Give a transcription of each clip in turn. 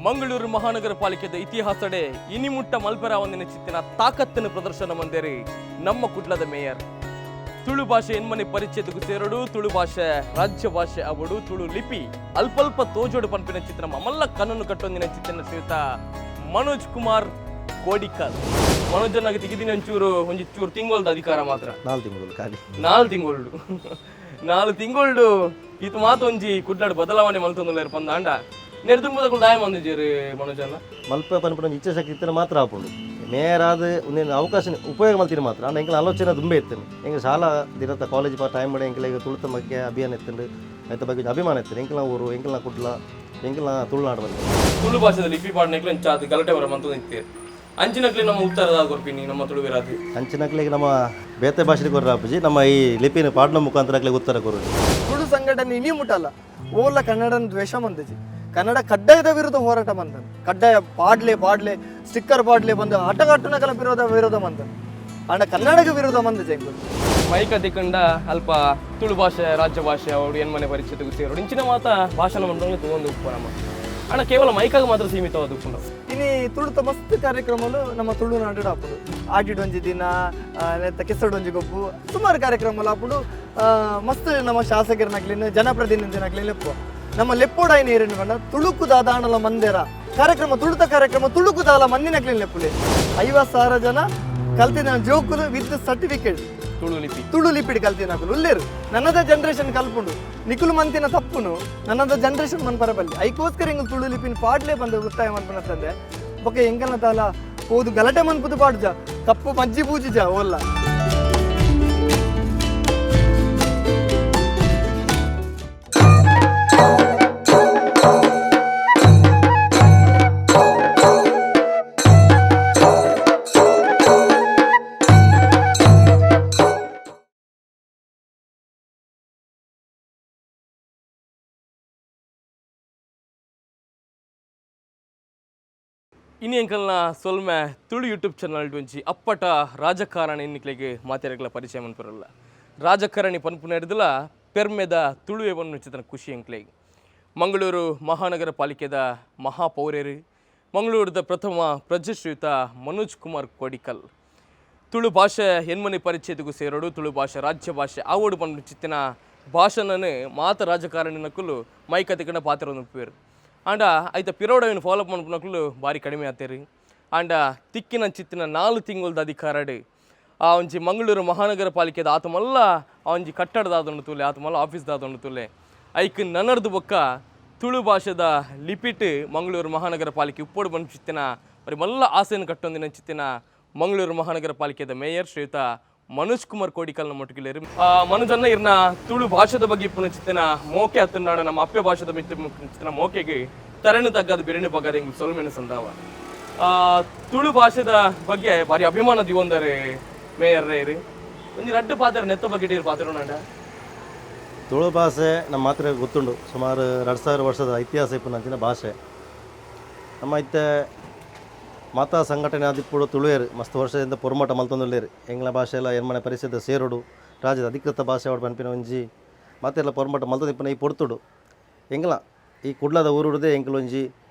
ಮಂಗಳೂರು ಮಹಾನಗರ ಪಾಲಿಕೆದ ಇತಿಹಾಸಡೆ ಇನಿಮುಟ್ಟ ಮಲ್ಪೆರಾವಂದಿನ ಚಿತ್ತಿನ ತಾಕತ್ತಿನ ಪ್ರದರ್ಶನ ಮಂದೇರಿ ನಮ್ಮ ಕುಡ್ಲದ ಮೇಯರ್. ತುಳು ಭಾಷೆ ಎನ್ಮನೆ ಪರಿಚಯದకు ಸೇರಡು, ತುಳು ಭಾಷೆ ರಾಜ್ಯ ಭಾಷೆ ಅವಡು, ತುಳು ಲಿಪಿ ಅಲ್ಪಲ್ಪ ತೋಜೋಡು ಪನ್ಪಿನ ಚಿತ್ರ ಮಲ್ಲ ಕಣ್ಣನ್ನು ಕಟ್ಟೊಂದಿನ ಚಿತ್ತಿನ ಶ್ರೀಯುತ ಮನೋಜ್ ಕುಮಾರ್ ಕೋಡಿಕಲ್. ಮನೋಜನ್ನಾಗಿ ತಿಗಿದಿನ ಒಂಚೂರು ಒಂಜಿ ಚೂರು ತಿಂಗೊಳ್ದ ಅಧಿಕಾರ ಮಾತ್ರ. 4 ತಿಂಗಳು ಖಾಲಿ. 4 ತಿಂಗಳು, 4 ತಿಂಗಳು ಇದು ಮಾತೊಂಜಿ ಕುಡ್ಲಾಡು ಬದಲಾವಣೆ ಮಲ್ತೊಂದುಲ್ಲೆರ್ ಪಂದಾಂಡ ನೆರ್ದುಂಬದಕುಲು ದಾಯ ಮಂದಿಜೆರ್ ಮನೋಜನ್ನ. ಮಲ್ಪ ಪನ್ಪುನ ಒಂಜಿ ಇಚ್ಛಾಶಕ್ತಿ ಇತ್ತನ ಮಾತ್ರ ಆಪುಂಡು. ಮೇಯರಾದ ಒಂದೇನು ಅವಕಾಶ ಉಪಯೋಗ ಮಲ್ತಿನ ಮಾತ್ರ. ಆಂಡ ಎಂಕಲ್ನ ಆಲೋಚನೆ ದುಂಬೆ ಇತ್ತುಂಡು. ಎಂಕ್ ಶಾಲಾ ದಿನತ ಕಾಲೇಜ್ ಪಾ ಟೈಮ್ ಎಂಕಲೆಗ್ ತುಳುತ ಬಗ್ಗೆ ಅಭಿಯಾನ ಇತ್ತುಂಡು, ಐತ ಬಗ್ಗೆ ಒಂಜಿ ಅಭಿಮಾನ ಇತ್ತುಂಡು. ಎಂಕಲ್ನ ಊರು, ಎಂಕಲ್ನ ಕುಡ್ಲ, ಎಂಕಲ್ನ ತುಳುನಾಡು ಬಂದು ತುಳು ಭಾಷೆದ ಲಿಪಿ ಪಾಡ್ನೆಕ್ಲೆ ಇಂಚ ಅದು ಗಲಾಟೆ ಬರ ಮಂತೊಂದು ಇತ್ತೇರ್. ಅಂಚಿನಕ್ಲೆ ನಮ್ಮ ಉತ್ತರದ ಕೊರ್ಪಿನಿ ನಮ್ಮ ತುಳುವೆರಾದ. ಅಂಚಿನಕ್ಲೆಗ್ ನಮ್ಮ ಬೇತೆ ಭಾಷೆಗೆ ಕೊರ್ರ ಆಪುಜಿ, ನಮ್ಮ ಈ ಲಿಪಿನ ಪಾಡ್ನ ಮುಖಾಂತರ ಅಕ್ಲೆಗ್ ಉತ್ತರ ಕೊರೊಡು. ತುಳು ಸಂಘಟನೆ ಇನಿ ಮುಟ್ಟಲ್ಲ ಓಲ ಕನ್ನಡನ ದ್ವೇಷ ಮಂದಜಿ, ಕನ್ನಡ ಕಡ್ಡಾಯದ ವಿರುದ್ಧ ಹೋರಾಟ ಮಂದನ್. ಕಡ್ಡಾಯ ಪಾಡ್ಲೆ ಪಾಡ್ಲೆ ಸ್ಟಿಕ್ಕರ್ ಪಾಡ್ಲೆ ಬಂದು ಆಟಗಾಟನಕಲ ವಿರೋಧ ವಿರೋಧ ಮಂದನ್. ಆಂಡ ಕನ್ನಡಕ್ಕೆ ವಿರೋಧ ಮಂದಜ ಎಂಕುಲು. ಮೈಕ ತಿಕ್ಕಂಡ ಅಲ್ಪ ತುಳು ಭಾಷೆ ರಾಜ್ಯ ಭಾಷೆ ಅವರು ಎನ್ಮನೆ ಪರಿಚಿತಗೂ ಸೇರೋಡು ಇಂಚಿನ ಮಾತ ಭಾಷಣ ಮಂಡಳಿ ತಗೊಂಡು ಉಪ್ಪು ನಮ್ಮ ಅಣ್ಣ ಕೇವಲ ಮೈಕಾಗ ಮಾತ್ರ ಸೀಮಿತವಾದ ಉಪ್ಪುಂಡು. ಇನಿ ತುಳುತ ಮಸ್ತ್ ಕಾರ್ಯಕ್ರಮಲು ನಮ್ಮ ತುಳುನಾಡು ಆಪುಂಡು. ಆಟಿಡೊಂಜಿ ದಿನ, ನೆತ್ತ ಕೆಸಡೊಂಜಿ ಗೊಬ್ಬು, ಸುಮಾರು ಕಾರ್ಯಕ್ರಮಲು ಆಪುಂಡು. ಮಸ್ತ್ ನಮ್ಮ ಶಾಸಕರನಕ್ಲಿನ ಜನಪ್ರತಿನಿಧಿನಕ್ಲಿನ ಲೆಪ್ಪು. ನಮ್ಮ ಲೆಪ್ಪೋಡಾಯಿನ ಏರಿನ ಪಂಡ ತುಳುಕು ದಾದಾಣಲ ಮಂದಿರ ಕಾರ್ಯಕ್ರಮ, ತುಳುತ ಕಾರ್ಯಕ್ರಮ ತುಳುಕು ದಾಲ ಮಂದಿನಕ್ಲಿನ ಲೆಪ್ಪುಲೆ. 50,000 ಜನ ಕಲ್ತಿನ ಜೋಕುಲು ವಿತ್ ಸರ್ಟಿಫಿಕೇಟ್. ತುಳು ಲಿಪಿ. ತುಳು ಲಿಪಿಡ್ ಕಲ್ತಿನಕುಲು ಉಲ್ಲೇರು. ನನ್ನದ ಜನರೇಷನ್ ಕಲ್ಪುಂಡು. ನಿಕುಲು ಮಂತಿನ ತಪ್ಪುನು ನನ್ನದ ಜನರೇಷನ್ ಮನ್ ಪರಬಲ್ಲಿ. ಐಕೋಸ್ಕರ ಎಂಗುಲು ತುಳು ಲಿಪಿನ ಪಾಡ್ಲೆ ಬಂದು ಒತ್ತಾಯ ಮನ್ಪುನ ತಂದೆ. ಬೊಕ್ಕ ಎಂಕಲ್ನ ತಾಲ ಪೋದು ಗಲಾಟೆ ಮನ್ಪುದು ಪಾಡುಜ, ಕಪ್ಪು ಮಜ್ಜಿ ಪೂಜಿಜ ಓಲ್ಲ. ಇನಿ ಅಂಕಲ್ನ ಸೊಲ್ಮೆ ತುಳು ಯೂಟ್ಯೂಬ್ ಚಾನಲ್ ಒಂಜಿ ಅಪ್ಪಟ ರಾಜಕಾರಣಿ ನಿಕ್ಲೆಗ್ ಮಾತೆರೆಗ್ಲ ಪರಿಚಯ ಮನ್ಪುರಲ್ಲ. ರಾಜಕಾರಣಿ ಪನ್ಪುನ ಹಿಡ್ದಲ ಪೆರ್ಮೆದ ತುಳುವೆ ಪನ್ಪುನ ಖುಷಿ ಅಂಕ್ಲೆಗ್. ಮಂಗಳೂರು ಮಹಾನಗರ ಪಾಲಿಕೆದ ಮಹಾಪೌರ್ಯರು, ಮಂಗಳೂರದ ಪ್ರಥಮ ಪ್ರಜೆಶ್ರೀಯುತ ಮನೋಜ್ ಕುಮಾರ್ ಕೋಡಿಕಲ್. ತುಳು ಭಾಷೆ ಎನ್ಮನೆ ಪರಿಚಯದಗೂ ಸೇರೋಡು, ತುಳು ಭಾಷೆ ರಾಜ್ಯ ಭಾಷೆ ಆವೋಡು ಪನ್ಪುನ ಚಿತ್ತಿನ ಭಾಷಣನ ಮಾತ ರಾಜಕಾರಣಿ ನಕುಲು ಮೈಕತಿಕನ ಪಾತ್ರ ನುಪ್ಪೇರು. ಆಂಡ ಐತ ಪಿರೋಡವಿನ ಫಾಲೋಅಪ್ ಮನ್ಪುನಕುಲು ಭಾರಿ ಕಡಿಮೆ ಆತೇರಿ. ಆಂಡ ತಿಕ್ಕಿನ ಚಿತ್ತಿನ 4 ತಿಂಗೊಳ್ದ ಅಧಿಕಾರಡು ಆ ಒಂಜಿ ಮಂಗಳೂರು ಮಹಾನಗರ ಪಾಲಿಕೆದ ಆತ ಮಲ್ಲ ಆ ಒಂಜಿ ಕಟ್ಟಡದಾದೊಂಡು ತೂಲೆ, ಆತ ಮಲ್ಲ ಆಫೀಸ್ದಾದೊಂಡು ತೂಲೆ. ಐಕ್ ನನರ್ದು ಬೊಕ್ಕ ತುಳು ಭಾಷೆದ ಲಿಪಿಟ್ ಮಂಗಳೂರು ಮಹಾನಗರ ಪಾಲಿಕೆ ಉಪ್ಪೋಡು ಪನ್ಪು ಚಿತ್ತಿನ ಬರಿ ಮಲ್ಲ ಆಸೆಯನ್ನು ಕಟ್ಟೊಂದಿನ ಚಿತ್ತಿನ ಮಂಗಳೂರು ಮಹಾನಗರ ಪಾಲಿಕೆದ ಮೇಯರ್ ಶ್ರೀಯುತ ಮನೋಜ್ ಕುಮಾರ್ ಕೋಡಿಕಲ್ನ ಮೊಟ್ಟಗಿಲೇರು. ಮನೋಜನ್ನ ಇರ್ನ ತುಳು ಭಾಷೆದ ಬಗ್ಗೆ ಇಪ್ಪುನ ಚಿತ್ತಿನ ಮೋಕೆ ಅತ್ತನಾಡ ನಮ್ಮ ಅಪ್ಪೆ ಭಾಷೆದ ಮಿತ್ತ ಚಿತ್ತಿನ ಮೋಕೆಗೆ ತರಣು ತಗ್ಗದ ಬಿರಣು ಬಗ್ಗದ ಹಿಂಗ್ ಸೊಲ್ಮೆನ ಸಂದಾವ. ತುಳು ಭಾಷೆದ ಬಗ್ಗೆ ಭಾರಿ ಅಭಿಮಾನ ದಿವಂದರೆ ಮೇಯರ್ ರೇರಿ. ಒಂಜಿ ರಡ್ಡು ಪಾತ್ರ ನೆತ್ತ ಬಗ್ಗೆ ಇಡೀರ್ ಪಾತ್ರ ನಾಡ. ತುಳು ಭಾಷೆ ನಮ್ಮ ಮಾತ್ರ ಗೊತ್ತುಂಡು. ಸುಮಾರು 2000 ವರ್ಷದ ಇತಿಹಾಸ ಇಪ್ಪುನಂಚಿನ ಭಾಷೆ ನಮ್ಮ. ಇತ್ತೆ ಮಾತಾ ಸಂಘಟನೆ ಆದಿಪ್ಪುಡು ತುಳುವೇರು ಮಸ್ತ್ ವರ್ಷದಿಂದ ಪೊರ್ಮಟ ಮಲ್ತೊಂದುಲ್ಲೇರು. ಎಂಗ್ಲ ಭಾಷೆ ಎಲ್ಲ ಎನ್ಮನೆ ಪರಿಷತ್ ಸೇರುಡು, ರಾಜ್ಯದ ಅಧಿಕೃತ ಭಾಷೆ ಅವಡು ಪನ್ಪಿನ ಒಂಜಿ ಮಾತೆಲ್ಲ ಪೊರ್ಮಟ ಮಲ್ತೊಂದಿಪ್ಪುನ ಈ ಪೊರ್ತುಡು ಎಂಗ್ಲ ಈ ಕುಡ್ಲದ ಊರುಡುದೇ ಎಂಕುಲು ಒಂಜಿ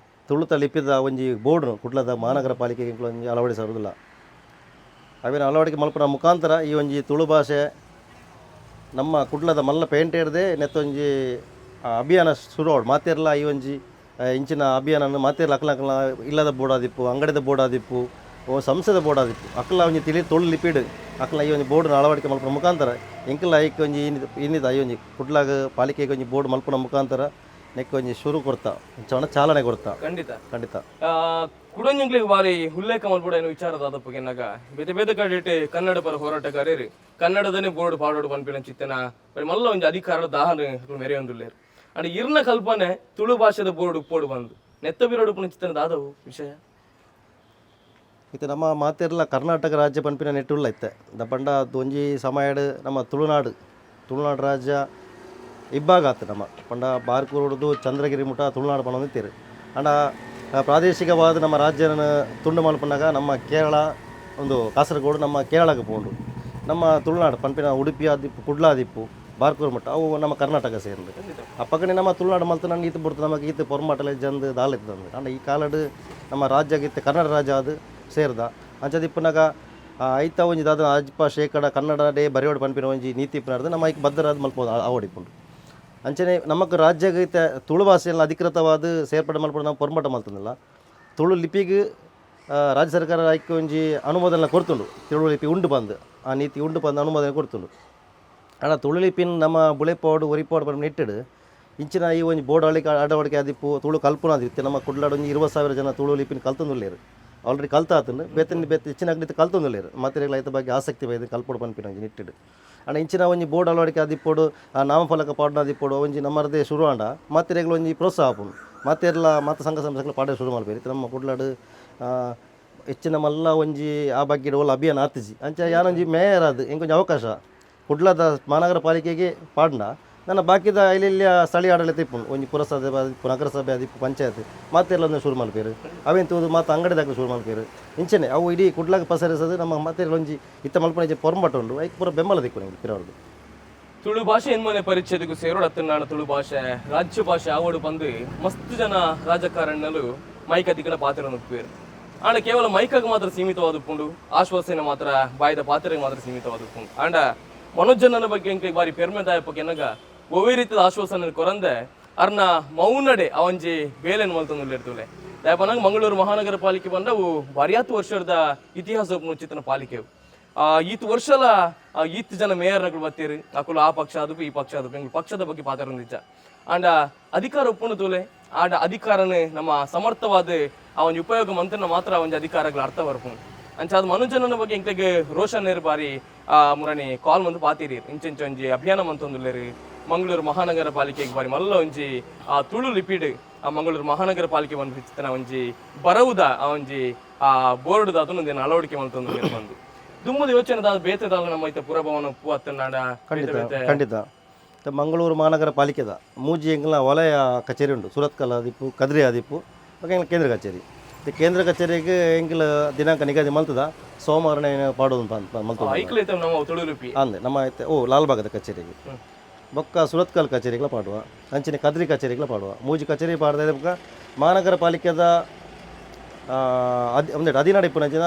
ತುಳುತ ಲಿಪಿದ ಒಂಜಿ ಬೋರ್ಡ್ನು ಕುಡ್ಲದ ಮಹಾನಗರ ಪಾಲಿಕೆಗೆ ಎಂಕುಲು ಒಂಜಿ ಅಳವಡಿಸಿರುವುದಿಲ್ಲ. ಅವಿನ ಅಳವಡಿಕೆ ಮಲ್ಪುನ ಮುಖಾಂತರ ಈ ಒಂಜಿ ತುಳು ಭಾಷೆ ನಮ್ಮ ಕುಡ್ಲದ ಮಲ್ಲ ಪೇಂಟ್ ಹಿಡ್ದೆ ನೆತ್ತೊಂಜಿ ಅಭಿಯಾನ ಶುರು ಆವಡ್. ಮಾತೆರ್ಲ ಈ ಒಂಜಿ ಇಂಚಿನ ಅಭಿಯಾನ ಮಾತೆರ್ಲ ಅಕ್ಲ ಅಕ್ಲ ಇಲ್ಲದ ಬೋರ್ಡ್ ಆದಿಪ್ಪು, ಅಂಗಡಿದ ಬೋರ್ಡ್ ಆದಿಪ್ಪು, ಓ ಸಂಸ್ಥೆದ ಬೋರ್ಡ್ ಆದಿಪ್ಪು, ಅಕ್ಲ ಒಂಜಿ ತಿಳಿ ತುಳು ಲಿಪಿಡ್ ಅಕ್ಲ ಈ ಒಂಜಿ ಬೋರ್ಡ್ನ ಅಳವಡಿಕೆ ಮಲ್ಪುನ ಮುಖಾಂತರ ಎಂಕಲ ಐಕ್ ಒಂಜಿ ಇನ್ನಿದ ಈ ಒಂಜಿ ಕುಡ್ಲಾಗ ಪಾಲಿಕೆಗೆ ಒಂಜಿ ಬೋರ್ಡ್ ಮಲ್ಪುನ ಮುಖಾಂತರ ನೆಕ್ ಒಂಜಿ ಶುರು ಕೊರ್ತ ಚವಣ ಚಾಲನೆ ಕೊರ್ತ. ಖಂಡಿತ. ಖಂಡಿತ. ಕುಡೊಂಜಂಕ್ಲೆಗ್ ಬಾರಿ ಉಲ್ಲೇಖ ಮಲ್ಪುಡ ವಿಚಾರದ ಆದಪ್ಪಗೆನ್ನಗ ಬೇತೆ ಬೇತೆ ಕಡೆಟ್ ಕನ್ನಡ ಪರ ಹೋರಾಟಗಾರರು ಕನ್ನಡದನೇ ಬೋರ್ಡ್ ಪಾಡೋಡು ಪನ್ಪಿನ ಚಿತ್ತನ ಬರಿ ಮಲ್ಲ ಒಂಜಿ ಅಧಿಕಾರದ ದಾಹನ ಮೆರೆಯೊಂದುಲ್ಲೇರು. ಅಂಡ್ ಇರ್ನ ಕಲ್ಪನೆ ತುಳು ಭಾಷೆದ ಬೋರ್ಡ್ ಉಪ್ಪೋಡು ಬಂದು ನೆತ್ತ ಬಿರೋಡು ಪುನ ಚಿತ್ತನ ದಾದವು ವಿಷಯ. ಇತ್ತೆ ನಮ್ಮ ಮಾತೆರ್ಲ ಕರ್ನಾಟಕ ರಾಜ್ಯ ಪನ್ಪಿನ ನೆಟ್ಟುಳ್ಳ ಇತ್ತೆ the ಪಂಡ ಅದು ಒಂಜಿ ಸಮಯಡ್ ನಮ್ಮ ತುಳುನಾಡು ತುಳುನಾಡು ರಾಜ್ಯ ಇಬ್ಬಾಗ ಆತು. ನಮ್ಮ ಪಂಡ ಬಾರ್ಕೂರುಡ್ದು ಚಂದ್ರಗಿರಿ ಮುಟ ತುಳುನಾಡು ಪನೊಂದಿತ್ತೆರ್. ಆಂಡ ಪ್ರಾದೇಶಿಕವಾದ ನಮ್ಮ ರಾಜ್ಯನ ತುಂಡು ಮಲ್ಪುನಗ ನಮ್ಮ ಕೇರಳ ಒಂದು ಕಾಸರಗೋಡು ನಮ್ಮ ಕೇರಳಕ್ಕೆ ಪೋಂಡು. ನಮ್ಮ ತುಳುನಾಡು ಪನ್ಪಿನ ಉಡುಪಿ ಆದಿಪ್ಪು, ಕುಡ್ಲ ಆದಿಪ್ಪು, Barkur ಮಟ್ಟ ಅವು ನಮ್ಮ ಕರ್ನಾಟಕ ಸೇರ್ದು. ಅಪ್ಪಗನೆ ನಮ್ಮ ತುಳುನಾಡು ಮಲ್ತು ನನ್ನ ಈತ ಬುಡ್ತು ನಮಗೆ ಈತ ಪೊರ್ಮಾಟಲೆ ಜಂದು ದಾಲೆತ್ತಂದು. ಆಂಡ ಈ ಕಾಲಡ್ ನಮ್ಮ ರಾಜ್ಯ ಇತ್ತೆ ಕನ್ನಡ ರಾಜ್ಯ ಅದು ಸೇರ್ದ. ಅಂಚದಿಪ್ಪುನಗ ಐತ ಒಂಜಿ ದಾದ ಅಜ್ಪ ಶೇಕಡ ಕನ್ನಡ ಡೇ ಬರೆಯೋಡು ಪನ್ಪಿನ ಒಂಜಿ ನೀತಿ ಇಪ್ಪುನಾರ್ದು ನಮ್ಮ ಐಕ್ ಬದ್ಧರಾದ ಮಲ್ಪೋದು ಆವಡಿಪುಂಡು. ಅಂಚನೆ ನಮಕ್ ರಾಜ್ಯಗ್ ಇತ್ತೆ ತುಳು ಭಾಷೆಯಲ್ಲಿ ಅಧಿಕೃತವಾದ ಸೇರ್ಪಡೆ ಮಲ್ಪೊಡು ನಾವು ಪೊರ್ಮಾಟ ಮಲ್ತಂದಿಲ್ಲ. ತುಳು ಲಿಪಿಗ್ ರಾಜ್ಯ ಸರ್ಕಾರ ಐಕ್ ಒಂಜಿ ಅನುಮೋದನೆ ಕೊರ್ತುಂಡು. ತುಳು ಲಿಪಿ ಉಂಡು ಪಂದ್, ಆ ನೀತಿ ಉಂಡು ಪಂದ್ ಅನುಮೋದನೆ ಕೊರ್ತುಂಡು. ಆಂಡ ತುಳು ಲಿಪಿನ್ ನಮ್ಮ ಬುಳೆಪಾಡು ಒರಿಪಾಡು ಪನ್ಪಿನ ನಿಟ್ಟಿಡ್ ಇಂಚಿನ ಈ ಒಂಜಿ ಬೋರ್ಡ್ ಅಳಿಕೆ ಅಳವಡಿಕೆ ಆದಿಪ್ಪು, ತುಳು ಕಲ್ಪುನ ಆದಿತ್ತು. ನಮ್ಮ ಕುಡ್ಲಾಡ್ ಒಂಜಿ 20,000 ಜನ ತುಳು ಲಿಪಿನ ಕಲ್ತೊಂದುಲ್ಲೆರ್. ಆಲ್ರೆಡಿ ಕಲ್ತಾತುಂಡು. ಬೇತೆ ಬೇತೆ ಹೆಚ್ಚಿನ ಅಗ್ಲಿತ್ ಕಲ್ತೊಂದುಲ್ಲೆರ್. ಮಾತೆರೆಗ್ಲ ಐತ ಬಗ್ಗೆ ಆಸಕ್ತಿ ಬೈದು ಕಲ್ಪೊಡು ಪನ್ಪಿನ ಒಂಜಿ ನಿಟ್ಟಿಡ್. ಆಂಡ ಇಂಚಿನ ಒಂಜಿ ಬೋರ್ಡ್ ಅಳವಡಿಕೆ ಆದಿಪ್ಪೊಡು, ಆ ನಾಮಫಲಕ ಪಾಡುನ ಆದಿಪ್ಪೊಡು, ಒಂಜಿ ನಮ್ಮರ್ದೇ ಶುರು ಆಂಡ ಮಾತೆರೆಗ್ಲ ಒಂಜಿ ಪ್ರೋತ್ಸಾಹ ಆಪುಂಡು. ಮಾತೆರ್ಲ ಮಾತ ಸಂಘ ಸಂಸ್ಥೆಗಳ ಪಾಡ ಶುರು ಮಲ್ಪೆರ್. ಇತ್ತೆ ನಮ್ಮ ಕುಡ್ಲಾಡ್ ಹೆಚ್ಚಿನ ಮಲ್ಲ ಒಂಜಿ ಆ ಬಗ್ಗೆ ಓಲ ಅಭಿಯಾನ ಆತಿಜಿ. ಅಂಚ ಯಾನೊಂಜಿ ಮೇಯರ್ ಆದ್ ಎಂಕೊಂಜಿ ಅವಕಾಶ ಕುಡ್ಲದ ಮಹಾನಗರ ಪಾಲಿಕೆಗೆ ಪಾಡ್ಂಡ ನನ್ನ ಬಾಕಿದ ಇಲ್ಲಿಯ ಸ್ಥಳೀಯ ಆಡಳಿತ ಇಪ್ಪುಂಡು. ಒಂಜಿ ಪುರಸಭೆ ಆದಿಪ್ಪು, ನಗರಸಭೆ ಆದಿಪ್ಪು, ಪಂಚಾಯತ್ ಮಾತೆರ್ಲ ಒಂಜಿ ಶುರು ಮಲ್ಪೆರ್. ಅವೇನ್ ತೂದು ಮಾತ ಅಂಗಡಿದಾಕಲು ಶುರು ಮಲ್ಪೆರ್. ಇಂಚನೆ ಅವು ಇಡೀ ಕುಡ್ಲಾಗ ಪಸರಿಸದು ನಮ್ಮ ಮಾತೆರ್ಲ ಒಂಜಿ ಇತ್ತ ಮಲ್ಪುನ ಪೊರ್ಂಬಾಟ ಉಂಡು. ಐಕ್ ಪೂರ ಬೆಂಬಲ ತಿಕ್ಕುಂಡು ಎಂಕ್ ಪಿರವುಡ್ದು. ತುಳು ಭಾಷೆ ಎನ್ಮನೆ ಪರಿಚ್ಛೇದಕ್ಕೂ ಸೇರೋಡತ್ತನಾಡ ತುಳು ಭಾಷೆ ರಾಜ್ಯ ಭಾಷೆ ಆವಡು ಬಂದು ಮಸ್ತ್ ಜನ ರಾಜಕಾರಣಿಗಳು ಮೈಕ್ ಅಧಿಕನ ಪಾತ್ರ ನುಪ್ಪೇರು. ಆಂಡ ಕೇವಲ ಮೈಕಾಗ ಮಾತ್ರ ಸೀಮಿತವಾದ ಉಪ್ಪುಂಡು, ಆಶ್ವಾಸನೆ ಮಾತ್ರ ಬಾಯ್ದ ಪಾತ್ರೆಗೆ ಮಾತ್ರ ಸೀಮಿತವಾದ ಉಪ್ಪುಂಡು. ಆಂಡ ಮನೋಜನನ ಬಗ್ಗೆ ಎಂಕ್ ಬಾರಿ ಪೆರ್ಮೆದಾಯಪಕ್ಕೆ ಎನ್ನಗ ಒವ್ವೇ ರೀತಿಯ ಆಶ್ವಾಸನೆ ಕೊರಂದೆ ಅರ್ನ ಮೌನಡೆ ಅವಂಜಿ ಬೇಲೆನ್ ಮಲ್ತೊಂದುಲ್ಲೆರ್ತುಲೆ. ದಯಪನಾಗ ಮಂಗಳೂರು ಮಹಾನಗರ ಪಾಲಿಕೆ ಬಂದವು ಬಾರಿಯಾತು ವರ್ಷದ ಇತಿಹಾಸ ಉಚಿತನ ಪಾಲಿಕೆ. ಈತ್ ವರ್ಷಲ ಈತ್ ಜನ ಮೇಯರ್ನಗಳು ಬತ್ತೀರಿ. ಅಕುಲು ಆ ಪಕ್ಷ ಆದப்பு, ಈ ಪಕ್ಷ ಆದப்பு, ಎಂಗ್ಲು ಪಕ್ಷದ ಬಗ್ಗೆ ಪಾತ್ರ ನಿಜ. ಆಂಡ ಅಧಿಕಾರ ಒಪ್ಪುಂಡು ತೂಲೆ. ಆಂಡ ಅಧಿಕಾರನೇ ನಮ್ಮ ಸಮರ್ಥವಾದ ಆ ಒಂಜಿ ಉಪಯೋಗ ಮಂತ್ರನ ಮಾತ್ರ ಆ ಒಂಜಿ ಅಧಿಕಾರಗಳ ಅರ್ಥ ಬರ್ಪುಂಡು. ಅಂಚ ಅದು ಮನುಜನನ ಬಗ್ಗೆ ಎಂಕ್ಲೆಗ್ ರೋಷನ್ ಬಾರಿ ಆ ಮುರಣಿ ಕಾಲ್ ಮಂದು ಪಾತಿರಿ. ಇಂಚೆಂಚ ಒಂಜಿ ಅಭಿಯಾನ ಮಂತೊಂದುಲ್ಲೆರ್. ಮಂಗಳೂರು ಮಹಾನಗರ ಪಾಲಿಕೆಗೆ ಬಾರಿ ಮಲ್ಲ ಒಂಜಿ ಆ ತುಳು ಲಿಪಿಡ್ ಆ ಮಂಗಳೂರು ಮಹಾನಗರ ಪಾಲಿಕೆ ಬಂದು ಒಂಜಿ ಬರವುದ ಆ ಒಂಜಿ ಆ ಬೋರ್ಡ್ ದಾತುನ ಅಳವಡಿಕೆ ಮಂತೊಂದು ಬಂದು ದುಮ್ಮದ ಯೋಚನೆ ದಾದ ಬೇತೆ ದಾಲ ನಮ್ಮ ಐತ ಪುರಭವನ ಉಪ್ಪು ಅತ್ತನಾಡ. ಖಂಡಿತ ಖಂಡಿತ. ಮತ್ತೆ ಮಂಗಳೂರು ಮಹಾನಗರ ಪಾಲಿಕೆದ ಮೂಜಿ ಎಂಗ್ಲ ವಲಯ ಕಚೇರಿ ಉಂಡು. ಸುರತ್ಕಲ್ ಆದಿಪ್ಪು, ಕದ್ರಿ ಆದಿಪ್ಪು, ಬೊಕ್ಕ ಎಂಗ್ಲ ಕೇಂದ್ರ ಕಚೇರಿ. ಮತ್ತೆ ಕೇಂದ್ರ ಕಚೇರಿಗೆ ಎಂಕ್ಲ ದಿನಾಂಕ ನಿಗದಿ ಮಲ್ತದ ಸೋಮವಾರನೇ ಪಾಡೋದು ಅಂತ ಮಲ್ತದ. ಐಕ್ಲೈತ ನಮ್ಮ ತುಳು ಲಿಪಿ. ಅಂದೆ ನಮ್ಮ ಐತೆ ಓ ಲಾಲ್ಬಾಗದ ಕಚೇರಿಗೆ, ಬೊಕ್ಕ ಸುರತ್ಕಲ್ ಕಚೇರಿಗಳ ಪಾಡುವ, ಅಂಚಿನ ಕದ್ರಿ ಕಚೇರಿಗಳ ಪಾಡುವ. ಮೂಜಿ ಕಚೇರಿ ಪಾಡ್ದ ಬೊಕ್ಕ ಮಹಾನಗರ ಪಾಲಿಕೆದ ಅದಿ ಒಂದೆರಡು ಅದಿನಾಡು ಇಪ್ಪುನಂಚಿನ